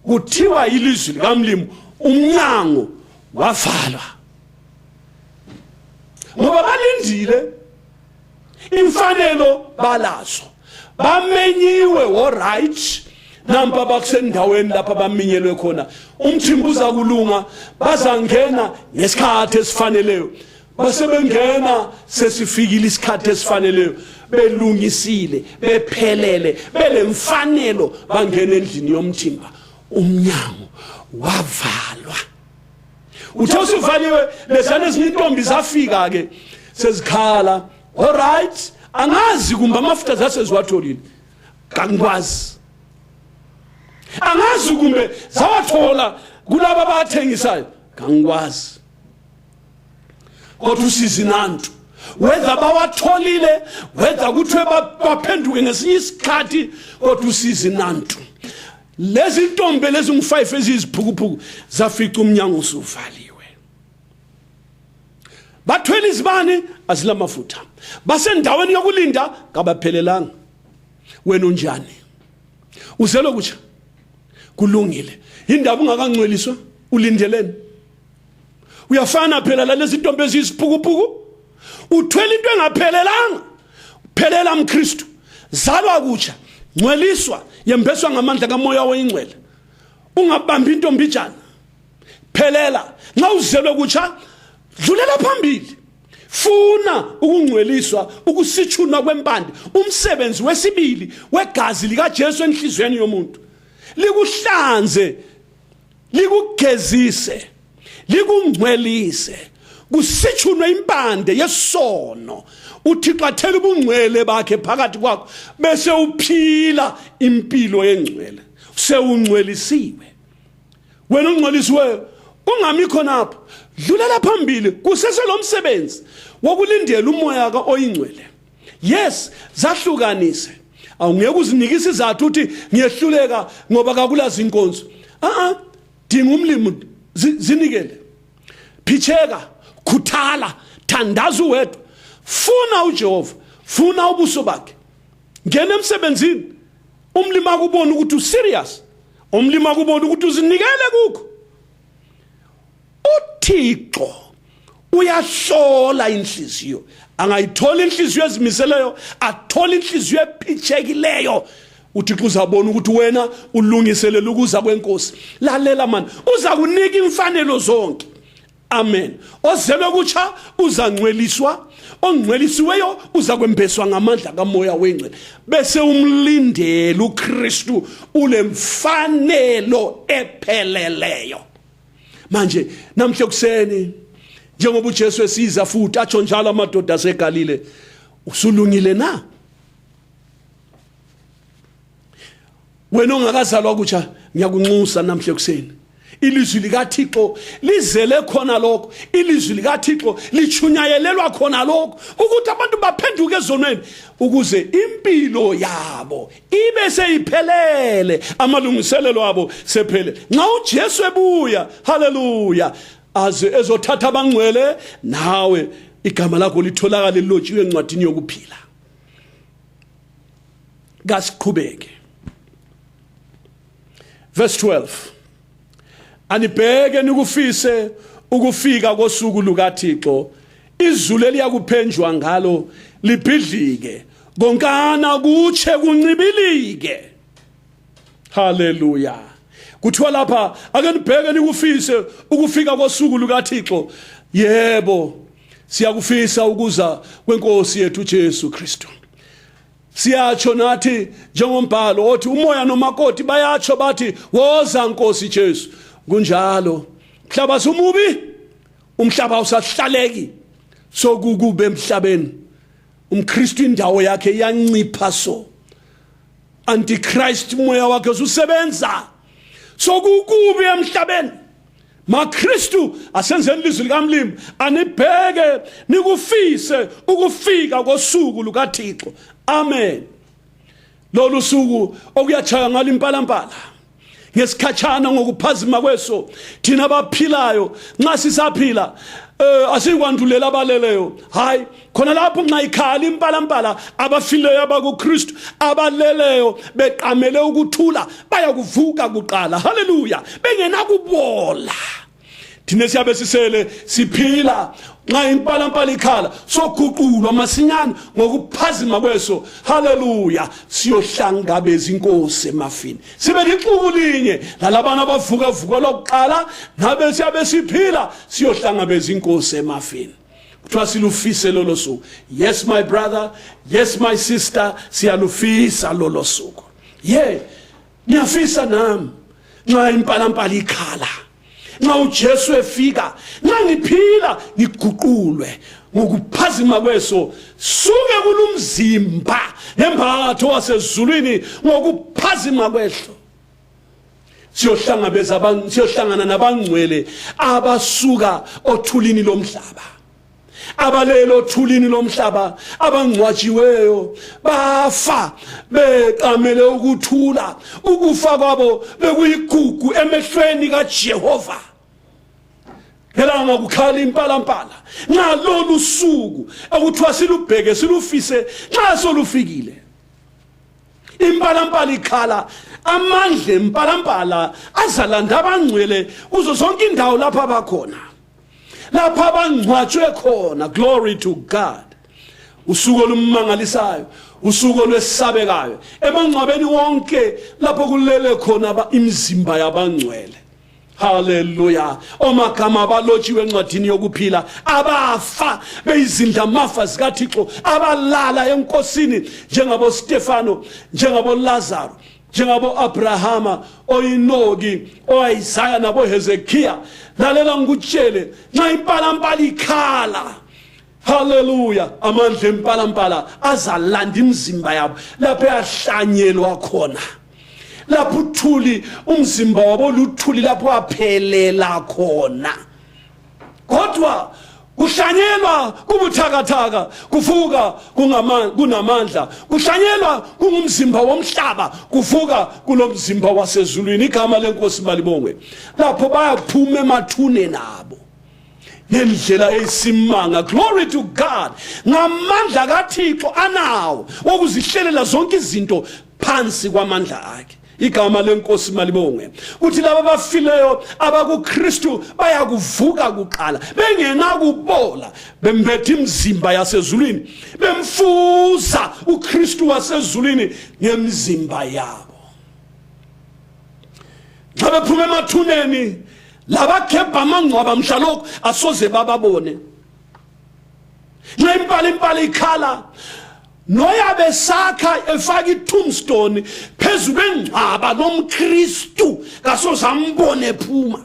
Kuthiwa ilizwi likaMlimo umnyango wavalwa. Ngoba balindile imfanelo balazo. Bamenyiwe alright. Namba bakusendaweni lapha baminyelwe khona. Umthimba uzakulunga, bazangena ngesikhathi esifaneleyo. Basebengena sesifikile isikhathi esifaneleyo. Belungisile, bephelele, belemfanelo bangena endlini yomthimba. Umnyango wavalwa. Uthe usivaliwe lezana ezintombi zafika ke sezikhala. Alright, angazi kumbe amafutha zaseziwatholile. Kangikwazi. Angazi kumbe zawathola kulabo abathengisayo. Kangikwazi. Kodwa usizi nantu. Whether bawatholile, whether kuthiwe baphenduke ngesinye isikhathi, kodwa usizi nantu. Lezi ntombi lezi ngu5 eziziphukupuku zafica umnyango usuvaliwe. Bathwele izibane azilamafutha. Basendaweni yokulinda kabaphelelanga. Wena unjani? Uzelo kutsha? Kulungile. Indaba ungakangcweliswa ulindeleni. Uyafana phela lezi ntombi eziziphukupuku. Uthwele into engaphelelanga. Phelela mKristu. Zalwa kutsha. Ngcweliswa yembeswa ngamandla kamoya oyingcwele. Ungabambi intombijana. Phelela. Nxa uzelwe kutsha, dlulela phambili. Funa ukungcweliswa, ukusitshunwa kwempande, umsebenzi wesibili wegazi likaJesu enhlizweni yomuntu. Likuhlanze, likugezise, likungcwelise, kusitshunwe impande yesono. UThixo athela ubungcwele bakhe phakathi kwakho bese uphila impilo engcwele. Usewungcwelisiwe. Wena ungcwelisiwe ungami khonapho. Dlulela phambili kusese lo msebenzi wokulindela umoya ka oyingcwele. Yes, zahlukanise. Awungeke uzinikise izathu uthi ngiyehluleka ngoba kakulazi inkonzo. Dinga umlimo zinikele. Phicheka, khuthala, thandaza uwedwa. Funa uJehova, funa ubuso bakhe. Ngena emsebenzini. Umlimo akubona ukuthi userious. Umlimo akubona ukuthi uzinikele kukho. uThixo uyahlola inhliziyo. Angayithola inhliziyo ezimiseleyo, athola inhliziyo ephichekileyo. UThixo uzabona ukuthi wena ulungiselela ukuza kwenkosi. Lalela man, uza kunika imfanelo zonke. Amen. Ozelwe kutsha uzangcweliswa, ongcwelisiweyo uza kwembeswa ngamandla kamoya wengcwele. Bese umlindela uKristu ulemfanelo epheleleyo. Manje namhle kuseni njengoba uJesu esiza futhi atsho njalo amadoda aseGalile, usulungile na? Wena ongakazalwa kutsha ngiyakunxusa namhle kuseni. ilizwi likaThixo lizele khona lokho, ilizwi likaThixo lichunyayelelwa khona lokho ukuthi abantu baphenduke ezonweni ukuze impilo yabo ibe seyiphelele, amalungiselelo abo sephelele. Nxa uJesu ebuya, haleluya, aze ezothatha abangcwele, nawe igama lakho litholakala lilotshiwe encwadini yokuphila. Kasiqhubeke. Verse 12. Anibheke nikufise ukufika kosuku lukaThixo, izulu eliyakuphenjwa ngalo libhidlike, konkana kutshe kuncibilike. Haleluya. Kuthiwa lapha ake nibheke nikufise ukufika kosuku lukaThixo. Yebo, siyakufisa ukuza kwenkosi yethu Jesu Kristu. Siyatsho nathi njengombhalo othi umoya nomakoti bayatsho bathi woza Nkosi Jesu. Kunjalo mhlaba sumubi, umhlaba usahlaleki, sokukube emhlabeni. UmKristu indawo yakhe iyancipha, so Antichrist moya wakhe ususebenza, sokukubi emhlabeni. MaKristu asenzeni ilizwi likaMlimi, anibheke nikufise ukufika kosuku lukaThixo. Amen. Lolu suku okuyachaya ngalo impalampala, ngesikhatshana ngokuphazima kweso thina abaphilayo, nxa sisaphila asikwandulela abaleleyo. Hayi, khona lapho nxa ikhala impalampala, abafileyo abakuKristu abaleleyo beqamele ukuthula bayakuvuka kuqala. Haleluya, bengena kubola. Thina siyabe sisele siphila nxa impalampala ikhala, soguqulwa masinyane ngokuphazima kweso. Haleluya, siyohlangabeza inkosi emafini, sibe lixuku linye lalabana abavuka vuka lokuqala, nabe siyabe siphila siyohlangabeza inkosi emafini. Kuthiwa silufise lolo suku. Yes my brother, yes my sister, siyalufisa lolo suku. Ngiyafisa nami nxa impalampala ikhala, nxa uJesu efika, nxa ngiphila ngiguqulwe ngokuphazima kweso, suke kulumzimba embatho wasezulwini ngokuphazima kwehlo. Siyohlangana nabangcwele abasuka othulini lomhlaba, abalelo othulini lomhlaba, abangcwatshiweyo bafa beqamele ukuthula, ukufa kwabo bekuyigugu emehlweni kaJehova. Ngelanga kukhala impalampala, ngalolu suku ekuthiwa silubheke silufise, nxa solufikile impalampala ikhala, amandla empalampala azalanda abangcwele kuzo zonke indawo lapha abakhona, lapha abangcwatshwe khona. Glory to God. Usuku olumangalisayo, usuku olwesabekayo, emangcwabeni wonke lapho kulele khona imizimba yabangcwele. Haleluya. Omagama abalotshiwe encwadini yokuphila, abafa beyizindlamafa zikaThixo, abalala enkosini, njengabo Stefano, njengabo Lazaro, njengabo Abrahama, oInoki, oIsaya nabo Hezekiya. Lalela ngikutshele, nxa impalampala ikhala, haleluya, amandla empalampala azalanda imizimba yabo lapho yahlanyelwa khona, lapho uthuli umzimba wabo luthuli lapho aphelela khona. Kodwa kuhlanyelwa kubuthakathaka, kufuka kunamandla, kuhlanyelwa kungumzimba womhlaba, kufuka kulomzimba wasezulwini. Igama lenkosi malibongwe. Lapho bayaphuma emathuneni abo ngendlela eyisimanga. Glory to God. Ngamandla kaThixo anawo wokuzihlelela zonke izinto phansi kwamandla akhe. Igama lenkosi malibongwe. Kuthi laba abafileyo abakuKristu bayakuvuka kuqala, bengena kubola, bembethe imizimba yasezulwini, bemfuza uKristu wasezulwini ngemizimba yabo. Nxa bephuma emathuneni, labakhepha amangcwaba mhlalokho asoze bababone. Nxa impala ikhala, noyabe sakha efaka itombstone phezu kwengcwaba lomKristu kasoze ambone ephuma.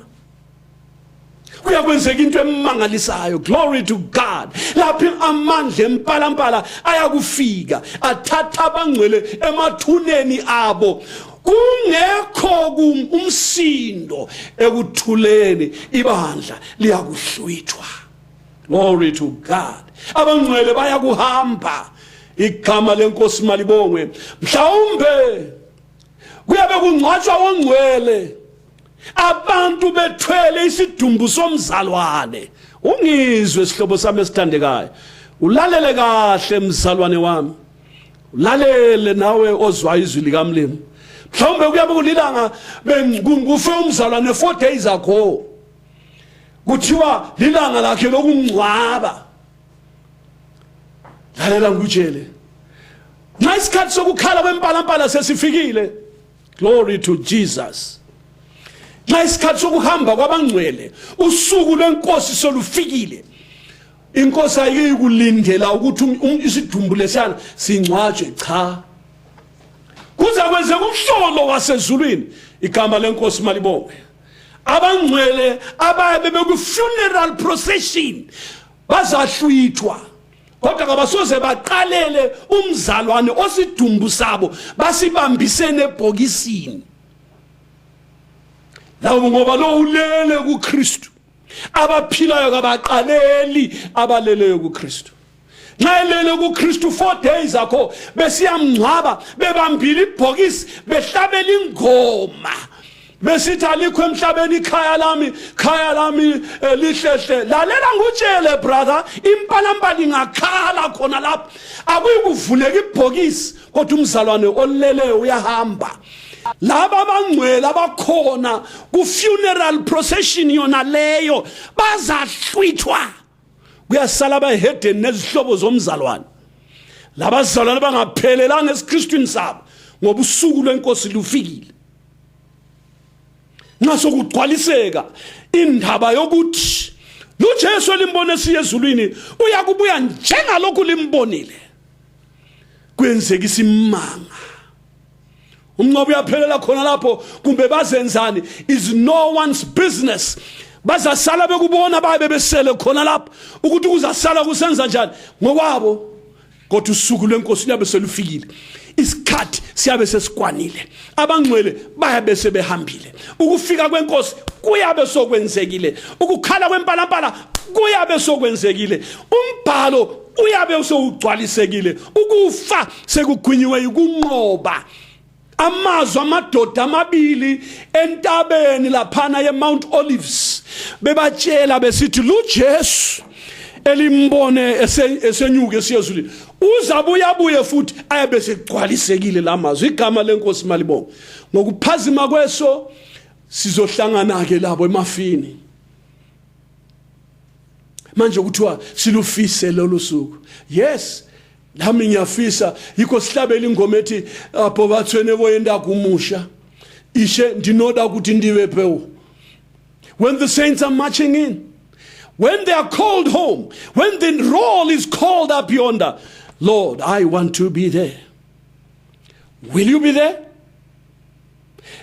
kuyakwenzeka into emangalisayo. Glory to God. Lapho amandla empalampala ayakufika athatha abangcwele emathuneni abo kungekho umsindo ekuthuleni ibandla liyakuhlwithwa. Glory to God. Abangcwele bayakuhamba igama lenkosi malibongwe. Mhlawumbe kuyabe kungcwatshwa ongcwele abantu bethwele isidumbu somzalwane. Ungizwe sihlobo sami esithandekayo, ulalele kahle mzalwane wami, ulalele nawe ozwa izwi likaMlimi. Mhlawumbe kuyabe kulilanga kufe umzalwane 4 days ago, kuthiwa lilanga lakhe lokungcwaba. Lalela ngikutshele, nxa isikhathi sokukhala kwempalampala sesifikile. Glory to Jesus. Nxa isikhathi sokuhamba kwabangcwele, usuku lwenkosi solufikile. Inkosi ayikulindela ukuthi isidumbu lesiyana singcwatshwe, cha. Kuze kwenzeka umhlolo wasezulwini, igama lenkosi malibongwe. Abangcwele ababe beku funeral procession bazahlwithwa, kodwa kabasoze baqalele umzalwane osidumbu sabo basibambisene ebhokisini. Lawo ngoba lo ulele kuKristu, abaphilayo kabaqaleli abaleleyo kuKristu. Nxa elele kuKristu 4 days akho besiyamngcwaba bebambile ibhokisi behlabela ingoma besithi alikho emhlabeni ikhaya lami lihlehle. Lalela ngutshele brother, impalampala ingakhala khona lapho akuyikuvuleka ibhokisi, kodwa umzalwane oleleyo uyahamba. Laba abangcwele abakhona ku funeral procession yona leyo bazahlwithwa, kuyasala abahedeni nezihlobo zomzalwane. Laba bazalwane bangaphelelanga esiKristwini sabo ngoba usuku lwenkosi lufikile. Naso kugcwaliseka indaba yokuthi uJesu elimbone siyezulwini uyakubuya njengalokhu limbonile. Kwenzeka isimanga, umnqobo uyaphelela khona lapho, kumbe bazenzani is no one's business. Bazasala bekubona babe besele khona lapho ukuthi kuzasala kusenza njani ngokwabo, kodwa usuku lwenkosi liyabe selufikile. Isikhathi siyabe sesikwanile, abangcwele bayabe sebehambile. Ukufika kwenkosi kuyabe sokwenzekile, ukukhala kwempalampala kuyabe sokwenzekile, umbhalo uyabe usugcwalisekile, ukufa sekugwinyiwe ukunqoba. Amazwi amadoda amabili entabeni laphana yeMount Olives bebatshela besithi luJesu elimbone esenyuke siyezulwini uzabuye futhi ayabe segcwalisekile lamazwi. Igama lenkosi malibonga. Ngokuphazima kweso sizohlangana ke labo emafini. Manje kuthiwa silufise lolu suku. Yes, nami ngiyafisa, yikho sihlabela ingoma ethi apho bathwene boyenda kumusha ishe ndinoda ukuthi ndiwe phewu. When the saints are marching in, when they are called home, when the roll is called up yonder, Lord, I want to be there. Will you be there?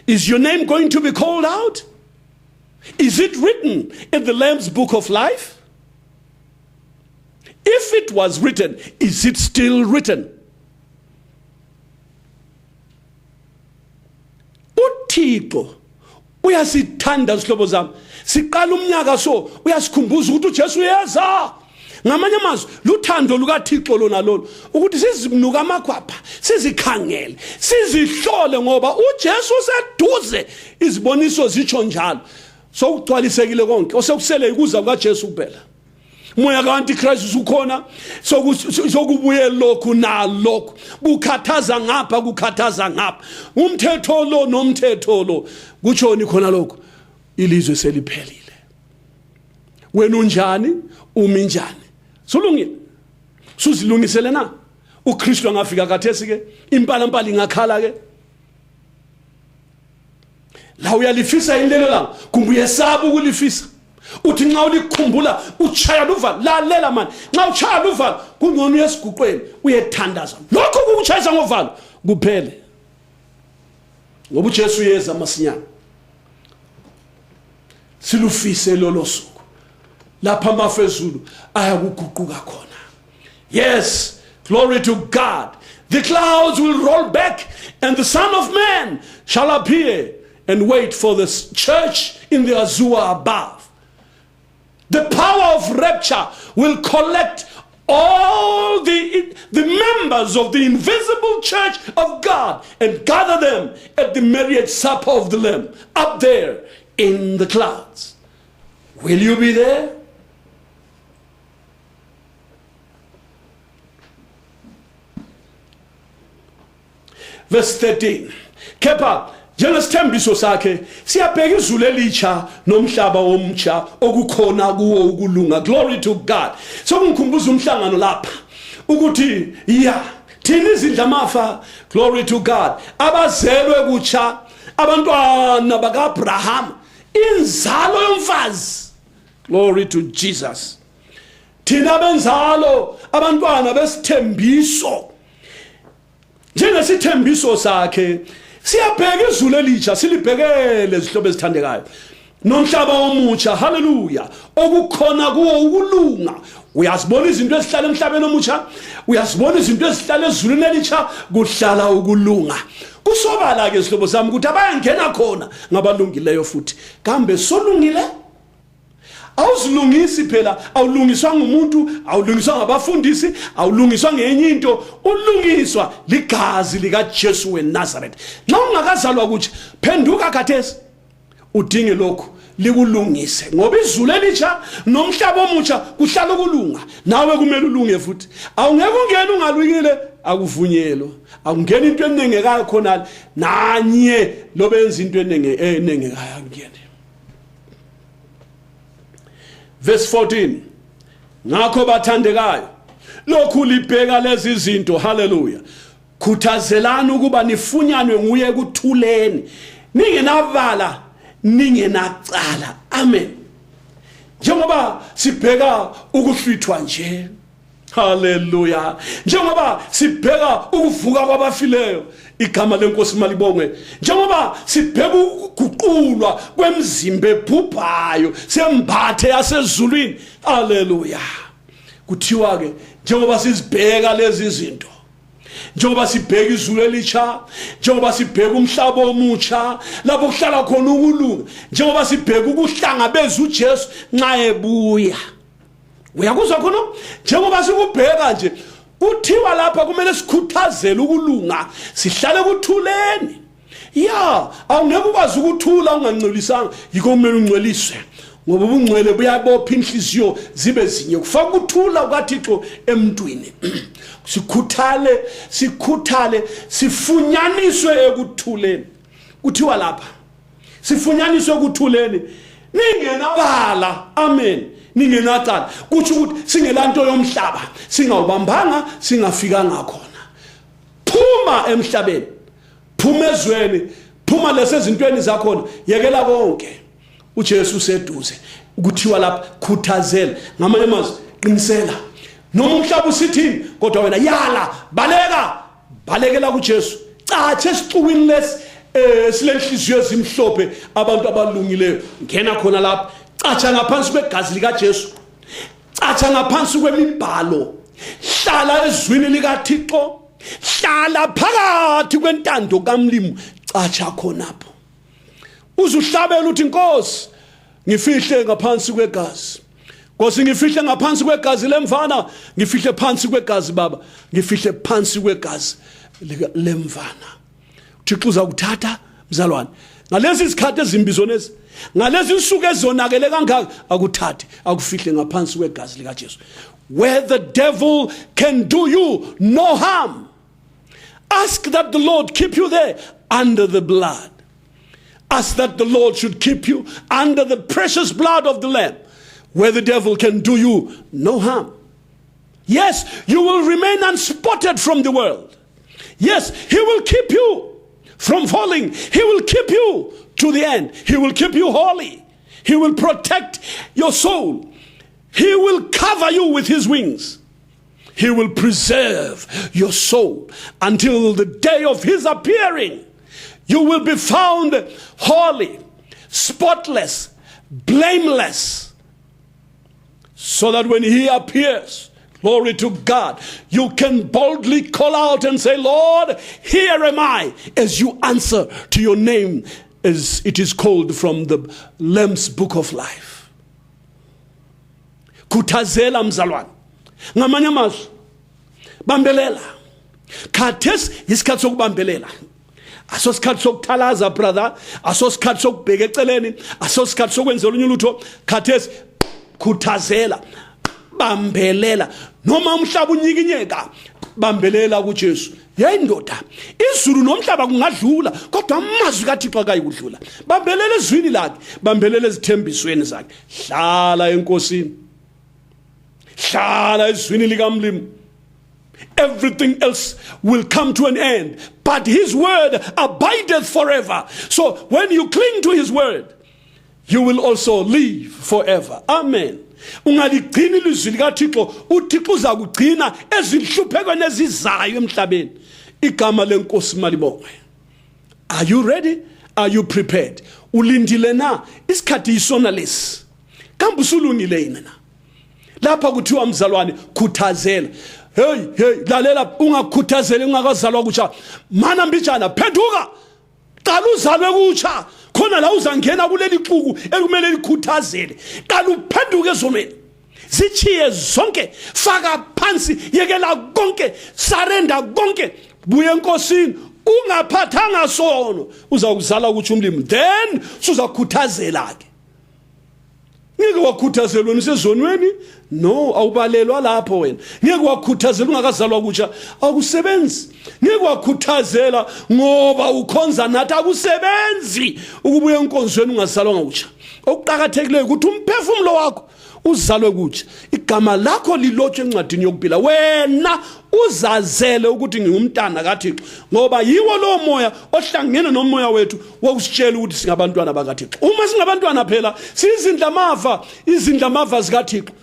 Is your name going to be called out? Is it written in the Lamb's book of life? If it was written, is it still written? uThixo uyasithanda sihlobo zami. Siqala umnyaka so uyasikhumbuza ukuthi uJesu uyeza. Ngamanye amazwi luthando lukaThixo lona lolo ukuthi sizinuka amakhwapha, sizikhangele, sizihlole ngoba uJesu useduze. Iziboniso zitsho njalo. So ugcwalisekile konke osekusele ukuza kukaJesu kuphela. Moya kaAntichrist usukhona, sokubuye lokhu nalokhu, bukhathaza ngapha kukhathaza ngapha, umthetho lo nomthetho lo kutshoni khona lokho. Ilizwe seliphelile. Wena unjani, umi njani? Sulungile. Suzilungisele na? uKristu angafika kathesi ke, impalampala ingakhala ke. La uyalifisa indlela la, kumbe uyesaba ukulifisa. Uthi nxa ulikhumbula uchaya luvalo, lalela manje. Nxa uchaya luvalo kungcono uyesiguqweni uyethandaza. Lokho kukuchayisa ngovalo kuphele. Ngoba uJesu uyeza masinyana. Silufise lolo suku. lapha amafezulu ayakuguquka khona. Yes, glory to God. The clouds will roll back and the Son of Man shall appear and wait for the church in the azure above. The power of rapture will collect all the members of the invisible church of God and gather them at the marriage supper of the Lamb up there in the clouds. Will you be there? Verse 13. Kepha njengesithembiso sakhe siyabheka izulu elitsha nomhlaba omtsha okukhona kuwo ukulunga. Glory to God. So ngikhumbuza umhlangano lapha ukuthi thina izindlamafa, glory to God, abazelwe kutsha, abantwana bakaAbraham, inzalo yomfazi, glory to Jesus. Thina benzalo, abantwana besithembiso, njengesithembiso sakhe siyabheka izulu elitsha, silibhekele izihlobo ezithandekayo nomhlaba omutsha, hallelujah, okukhona kuwo ukulunga. Uyazibona izinto ezihlala emhlabeni omutsha, uyazibona izinto ezihlala ezulwini elitsha, kuhlala ukulunga. Kusobala ke izihlobo zami ukuthi abayangena khona ngabalungileyo futhi. Kambe solungile? Awuzilungisi phela, awulungiswa ngumuntu, awulungiswa ngabafundisi, awulungiswa ngenye into, ulungiswa ligazi lika Jesu weNazareth. Nxa ungakazalwa kutsha, phenduka khathesi udinge lokho likulungise, ngoba izulu elitsha nomhlaba omutsha kuhlala ukulunga. Nawe kumele ulunge futhi. Awungeke ungene ungalungile, akuvunyelwa. Awungena into enengekayo khona nanye lobenza into enengekayo akungene. Verse 14. Ngakho bathandekayo, lokhu libheka lezi zinto, hallelujah, khuthazelani ukuba nifunyanwe nguye ekuthuleni, ningenabala, ningenacala. Amen. Njengoba sibheka ukuhlwithwa nje, hallelujah, njengoba sibheka ukuvuka kwabafileyo, igama lenkosi malibongwe, njengoba sibheka ukuguqulwa kwemzimba ebhubhayo sembathe yasezulwini, hallelujah, kuthiwa ke njengoba sizibheka lezi zinto, njengoba sibheka izulu elitsha, njengoba sibheka umhlaba omutsha lapho kuhlala khona ukulunga, njengoba sibheka ukuhlangabeza uJesu nxa ebuya. Uyakuzwa khona? Njengoba sikubheka nje, kuthiwa lapha kumele sikhuthazele ukulunga, sihlale kuthuleni. Awungeke ukwazi ukuthula ungangcolisanga, yikho kumele ungcweliswe, ngoba ubungcwele buyabopha inhliziyo zibe zinye, kufaka ukuthula kukaThixo emntwini. Sikhuthale, sifunyaniswe ekuthuleni. Kuthiwa lapha sifunyaniswe ekuthuleni, ningenabala, amen, ningenacala. Kutsho ukuthi singelanto yomhlaba, singawubambanga, singafikanga khona. Phuma emhlabeni, phuma ezweni, phuma lesezintweni zakhona, yekela konke. uJesu useduze. Kuthiwa lapha khuthazela, ngamanye amazwi qinisela. Noma umhlaba usithini, kodwa wena yala, balekela kuJesu. Catshe esixukwini lesi silenhliziyo ezimhlophe, abantu abalungileyo, ngena khona lapha, catsha ngaphansi kwegazi lika Jesu, catsha ngaphansi kwemibhalo, hlala ezwini likaThixo, hlala phakathi kwentando kaMlimu, catsha khonapho. Uzuhlabela uthi Nkosi, ngifihle ngaphansi kwegazi. Nkosi, ngifihle ngaphansi kwegazi lemvana, ngifihle phansi kwegazi baba, ngifihle phansi kwegazi lemvana. Uthixo uzakuthatha mzalwane, ngalezi izikhathi ezimbizonezi, ngalezi insuku ezonakele kangaka, akuthathe akufihle ngaphansi kwegazi lika Jesu. Where the devil can do you no harm, ask that the Lord keep you there under the blood. Ask that the Lord should keep you under the precious blood of the Lamb, where the devil can do you no harm. Yes, you will remain unspotted from the world. Yes, he will keep you from falling. He will keep you to the end. He will keep you holy. He will protect your soul. He will cover you with his wings. He will preserve your soul until the day of his appearing. You will be found holy, spotless, blameless. so that when he appears, glory to God, you can boldly call out and say, Lord, here am I, as you answer to your name, as it is called from the Lamb's Book of Life. Khuthazela mzalwane, ngamanye amazwi bambelela. Khathesi isikhathi sokubambelela. Asosikhathi sokuthalaza brother, asosikhathi sokubheka eceleni, asosikhathi sokwenzela unye ulutho. Khathesi khuthazela, bambelela, noma umhlaba unyikinyeka, bambelela kuJesu. Yayindoda, izulu nomhlaba kungadlula, kodwa amazwi kaThixo akayikudlula. Bambelela ezwini lakhe, bambelela ezithembisweni zakhe. Hlala enkosini, hlala ezwini likaMlimi. Everything else will come to an end, but his word abideth forever. So when you cling to his word, you will also live forever. Amen. Ungaligcini ilizwi likaThixo, uThixo uzakugcina ezinhluphekweni ezizayo emhlabeni. Igama lenkosi malibongwe. Are you ready? Are you prepared? Ulindile na? Isikhathi isona lesi. Kambe usulungile yini na? Lapha kuthiwa mzalwane, khuthazela. Hey, lalela, ungakhuthazeli ungakazalwa kutsha. Mana mbijana, phenduka. Qala uzalwe kutsha. Khona la uzangena kuleli xuku ekumele likhuthazele. Qala uphenduke ezonweni. Zichiye zonke, faka phansi, yekela konke, surrender konke. Buye enkosini, ungaphathanga sono, uzakuzala kutsha umlimi. Then uzakhuthazela ke. Ngeke wakhuthazela usezonweni? No, awubalelwa lapho wena. Ngeke wakhuthazela ungakazalwa kutsha, akusebenzi. Ngeke wakhuthazela ngoba ukhonza nathi, akusebenzi ukubuya enkonzweni ungazalwa kutsha. Okuqhakathekileyo ukuthi umphefumulo wakho uzalwe kutsha. Igama lakho lilotshwe encwadini yokuphila. Wena uzazele ukuthi ngingumntana kaThixo, ngoba yiwo lo moya ohlangene nomoya wethu wokusitshela ukuthi singabantwana bakaThixo. Uma singabantwana phela izindlamava zikaThixo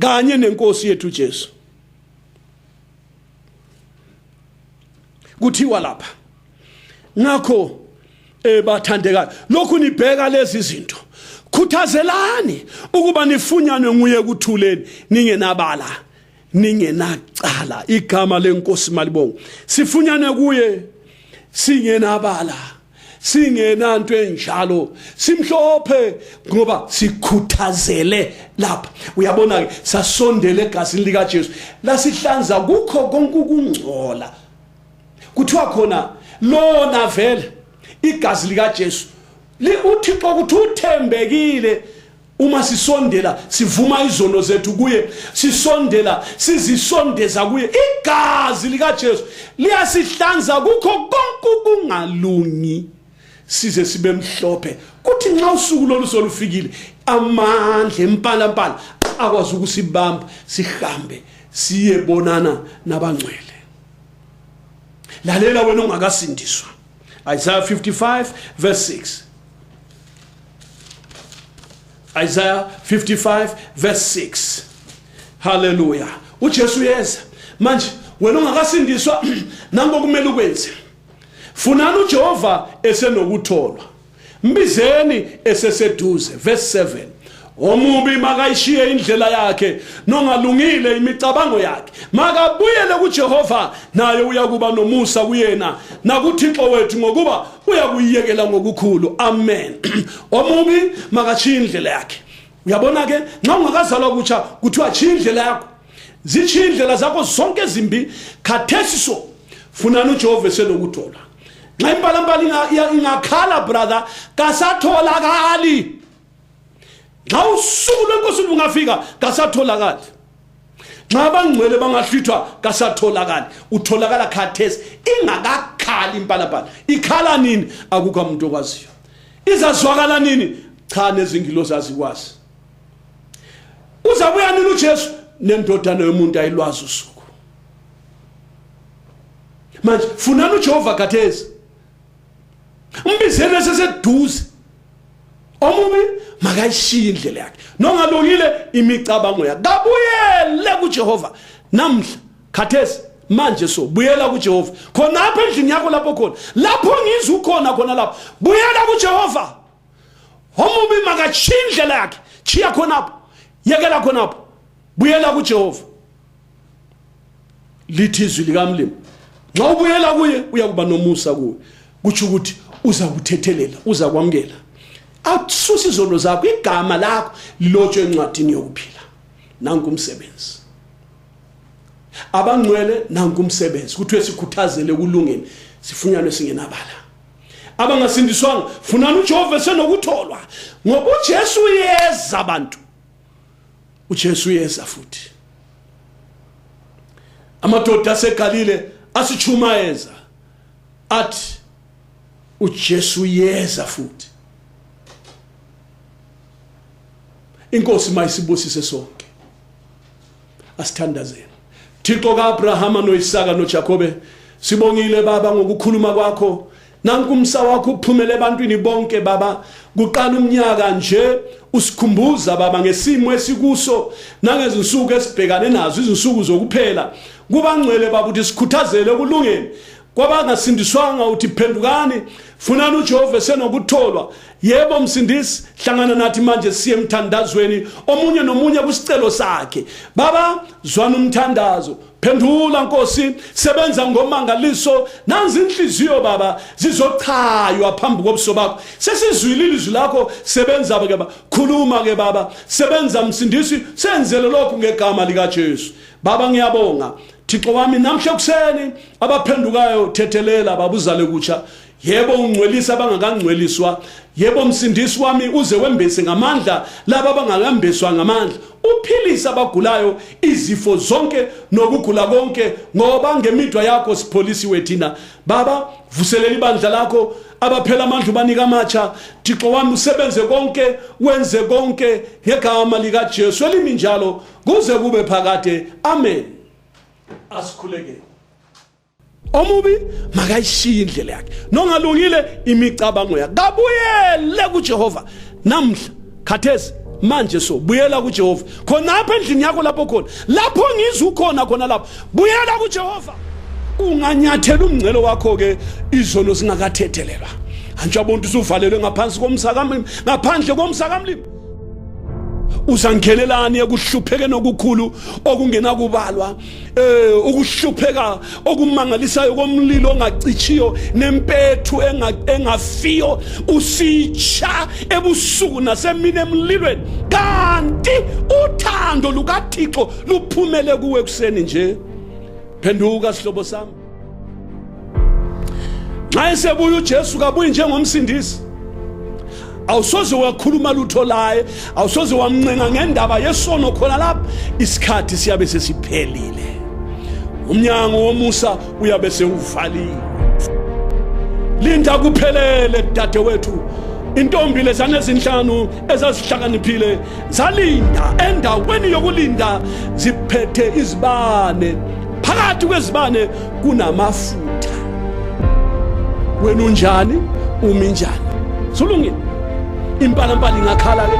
kanye nenkosi yethu Jesu. Kuthiwa lapha, ngakho bathandekayo, lokhu nibheka lezi zinto, khuthazelani ukuba nifunyanwe nguye kuthuleni, ningenabala, ningenacala. Igama lenkosi malibonge. Sifunyanwe kuye singenabala, singenanto enjalo, simhlophe ngoba sikhuthazele lapha. Uyabona ke, sasondele egazini lika Jesu, lasihlanza kukho konke ukungcola. Kuthiwa khona lona vele igazi lika Jesu uThixo kuthi uthembekile uma sisondela, sivuma izono zethu kuye, sisondela sizisondeza kuye. Igazi lika Jesu liyasihlanza kukho konke ukungalungi, size sibe mhlophe. Kuthi nxa usuku lolufikile, amandla empala akwazi ukusibamba, sihambe siyebonana nabangcwele. Lalela wena ungakasindiswa. Isaiah 55 verse 6. Isaiah 55 verse 6. Hallelujah. uJesu yeza manje, wena ungakasindiswa nango kumele ukwenze. Funani uJehova esenokutholwa, mbizeni eseseduze. Verse 7. Omubi makayishiye indlela yakhe, nongalungile imicabango yakhe, makabuyele kuJehova, naye uyakuba nomusa kuyena nakuThixo wethu, ngokuba uyakuyekela ngokukhulu. Amen. Omubi makashiye indlela yakhe. Uyabona ke, nxa ungakazalwa kutsha kuthiwa tshiya indlela yakho. Zitshiya indlela zakho zonke ezimbi. Khathesi so funani uJehova esenokutholwa. Nxa impalambala ingakhala brother, kasatholakali. Nxa usuku lwenkosi lungafika, kasatholakali. Nxa abangcwele bangahlithwa, kasatholakali. Utholakala khathesi, ingakakhali impalambala. Ikhala nini? Akukho umuntu okwaziyo. Izazwakala nini? Cha, nezingilosi azikwazi. Uzabuya nini uJesu? Nendodana yomuntu ayilwazi usuku. Manje funani uJehova khathesi, mbizeni eseseduze. Omubi makayishiye indlela yakhe, nongalungile imicabango yakhe, kabuyele kuJehova. Namhla khathesi manje so buyela kuJehova. Khona apha endlini yakho lapho khona, lapho ngizwe ukhona khona lapho, buyela kuJehova. Omubi makashiye indlela yakhe, chiya khonapho, yekela khonapho. buyela kuJehova. Lithi izwi likaMlimi, nxa ubuyela kuye uyakuba nomusa kuwe, kuthi ukuthi uza kuthethelela, uza kwamukela. Awususa izono zakho, igama lakho lilotshwe encwadini yokuphila. Nanku umsebenzi. Abangcwele nanku umsebenzi, kuthiwe sikhuthazele kulungeni, sifunyanwe singenabala. Abangasindiswanga funana uJehova senokutholwa, ngoba uJesu uyeza abantu. uJesu uyeza futhi. Amadoda aseGalile asichumayeza athi uJesu uyeza futhi. Inkosi mayisibusise sonke. Asithandazeni. Thixo kaAbrahama noIsaka noJakobe, sibongile Baba ngokukhuluma kwakho. Nanku umsa wakho uphumele ebantwini bonke Baba. Kuqala umnyaka nje usikhumbuza Baba ngesimo esikuso nangezinsuku esibhekane nazo, izinsuku zokuphela. Kubangcwele Baba uthi sikhuthazele kulungeni. Kwabangasindiswanga uthi phendukani, funana uJehova senokutholwa. Yebo msindisi, hlangana nathi manje siye emthandazweni omunye nomunye kusicelo sakhe. Baba zwana umthandazo, phendula Nkosi, sebenza ngomangaliso. Nanzi inhliziyo Baba zizochaywa phambi kobuso bakho. Sesizwile ilizwi lakho, sebenza ke Baba, khuluma ke Baba, sebenza msindisi, senzele lokho ngegama lika Jesu. Baba ngiyabonga Thixo wami, namhla kuseni abaphendukayo thethelela babuzale kutsha. Yebo ungcwelisa abangakangcweliswa. Yebo msindisi wami uze wembese ngamandla laba abangakambeswa ngamandla. Uphilisa abagulayo izifo zonke nokugula konke, ngoba ngemidwa yakho sipholisiwe thina. Baba vuselela ibandla lakho, abaphela amandla ubanika amatsha. Thixo wami usebenze konke, wenze konke ngegama lika Jesu elimi njalo kuze kube phakade. Amen. Asikhuleke. Omubi makayishiye indlela yakhe, nongalungile imicabango yakhe, kabuyele kuJehova. Namhla khathesi manje so buyela kuJehova. Khona apha endlini yakho lapho khona, lapho ngizukhona khona lapho, buyela kuJehova. Unganyathela umngcelo wakho ke izono singakathethelelwa. Anje abantu usuvalelwe ngaphansi komsakamlimi, ngaphandle komsakamlimi. Uzangenelani ekuhlupheke nokukhulu okungena kubalwa, ukuhlupheka okumangalisayo komlilo ongacichiyo nempethu engafiyo, usitsha ebusuku nasemini emlilweni, kanti uthando lukaThixo luphumele kuwe kuseni nje. Phenduka sihlobo sami. Nxa esebuya uJesu kabuyi njengomsindisi, awusoze wakhuluma lutho laye, awusoze wamncenga ngendaba yesono khona lapha. Isikhathi siyabe sesiphelile, umnyango womusa uyabe sewuvaliwe. Linda kuphelele dadewethu. Intombi lezane ezinhlanu ezazihlakaniphile zalinda endaweni yokulinda ziphethe izibane, phakathi kwezibane kunamafutha. Wena unjani? Umi njani? Sulungile? Impala ingakhala ke.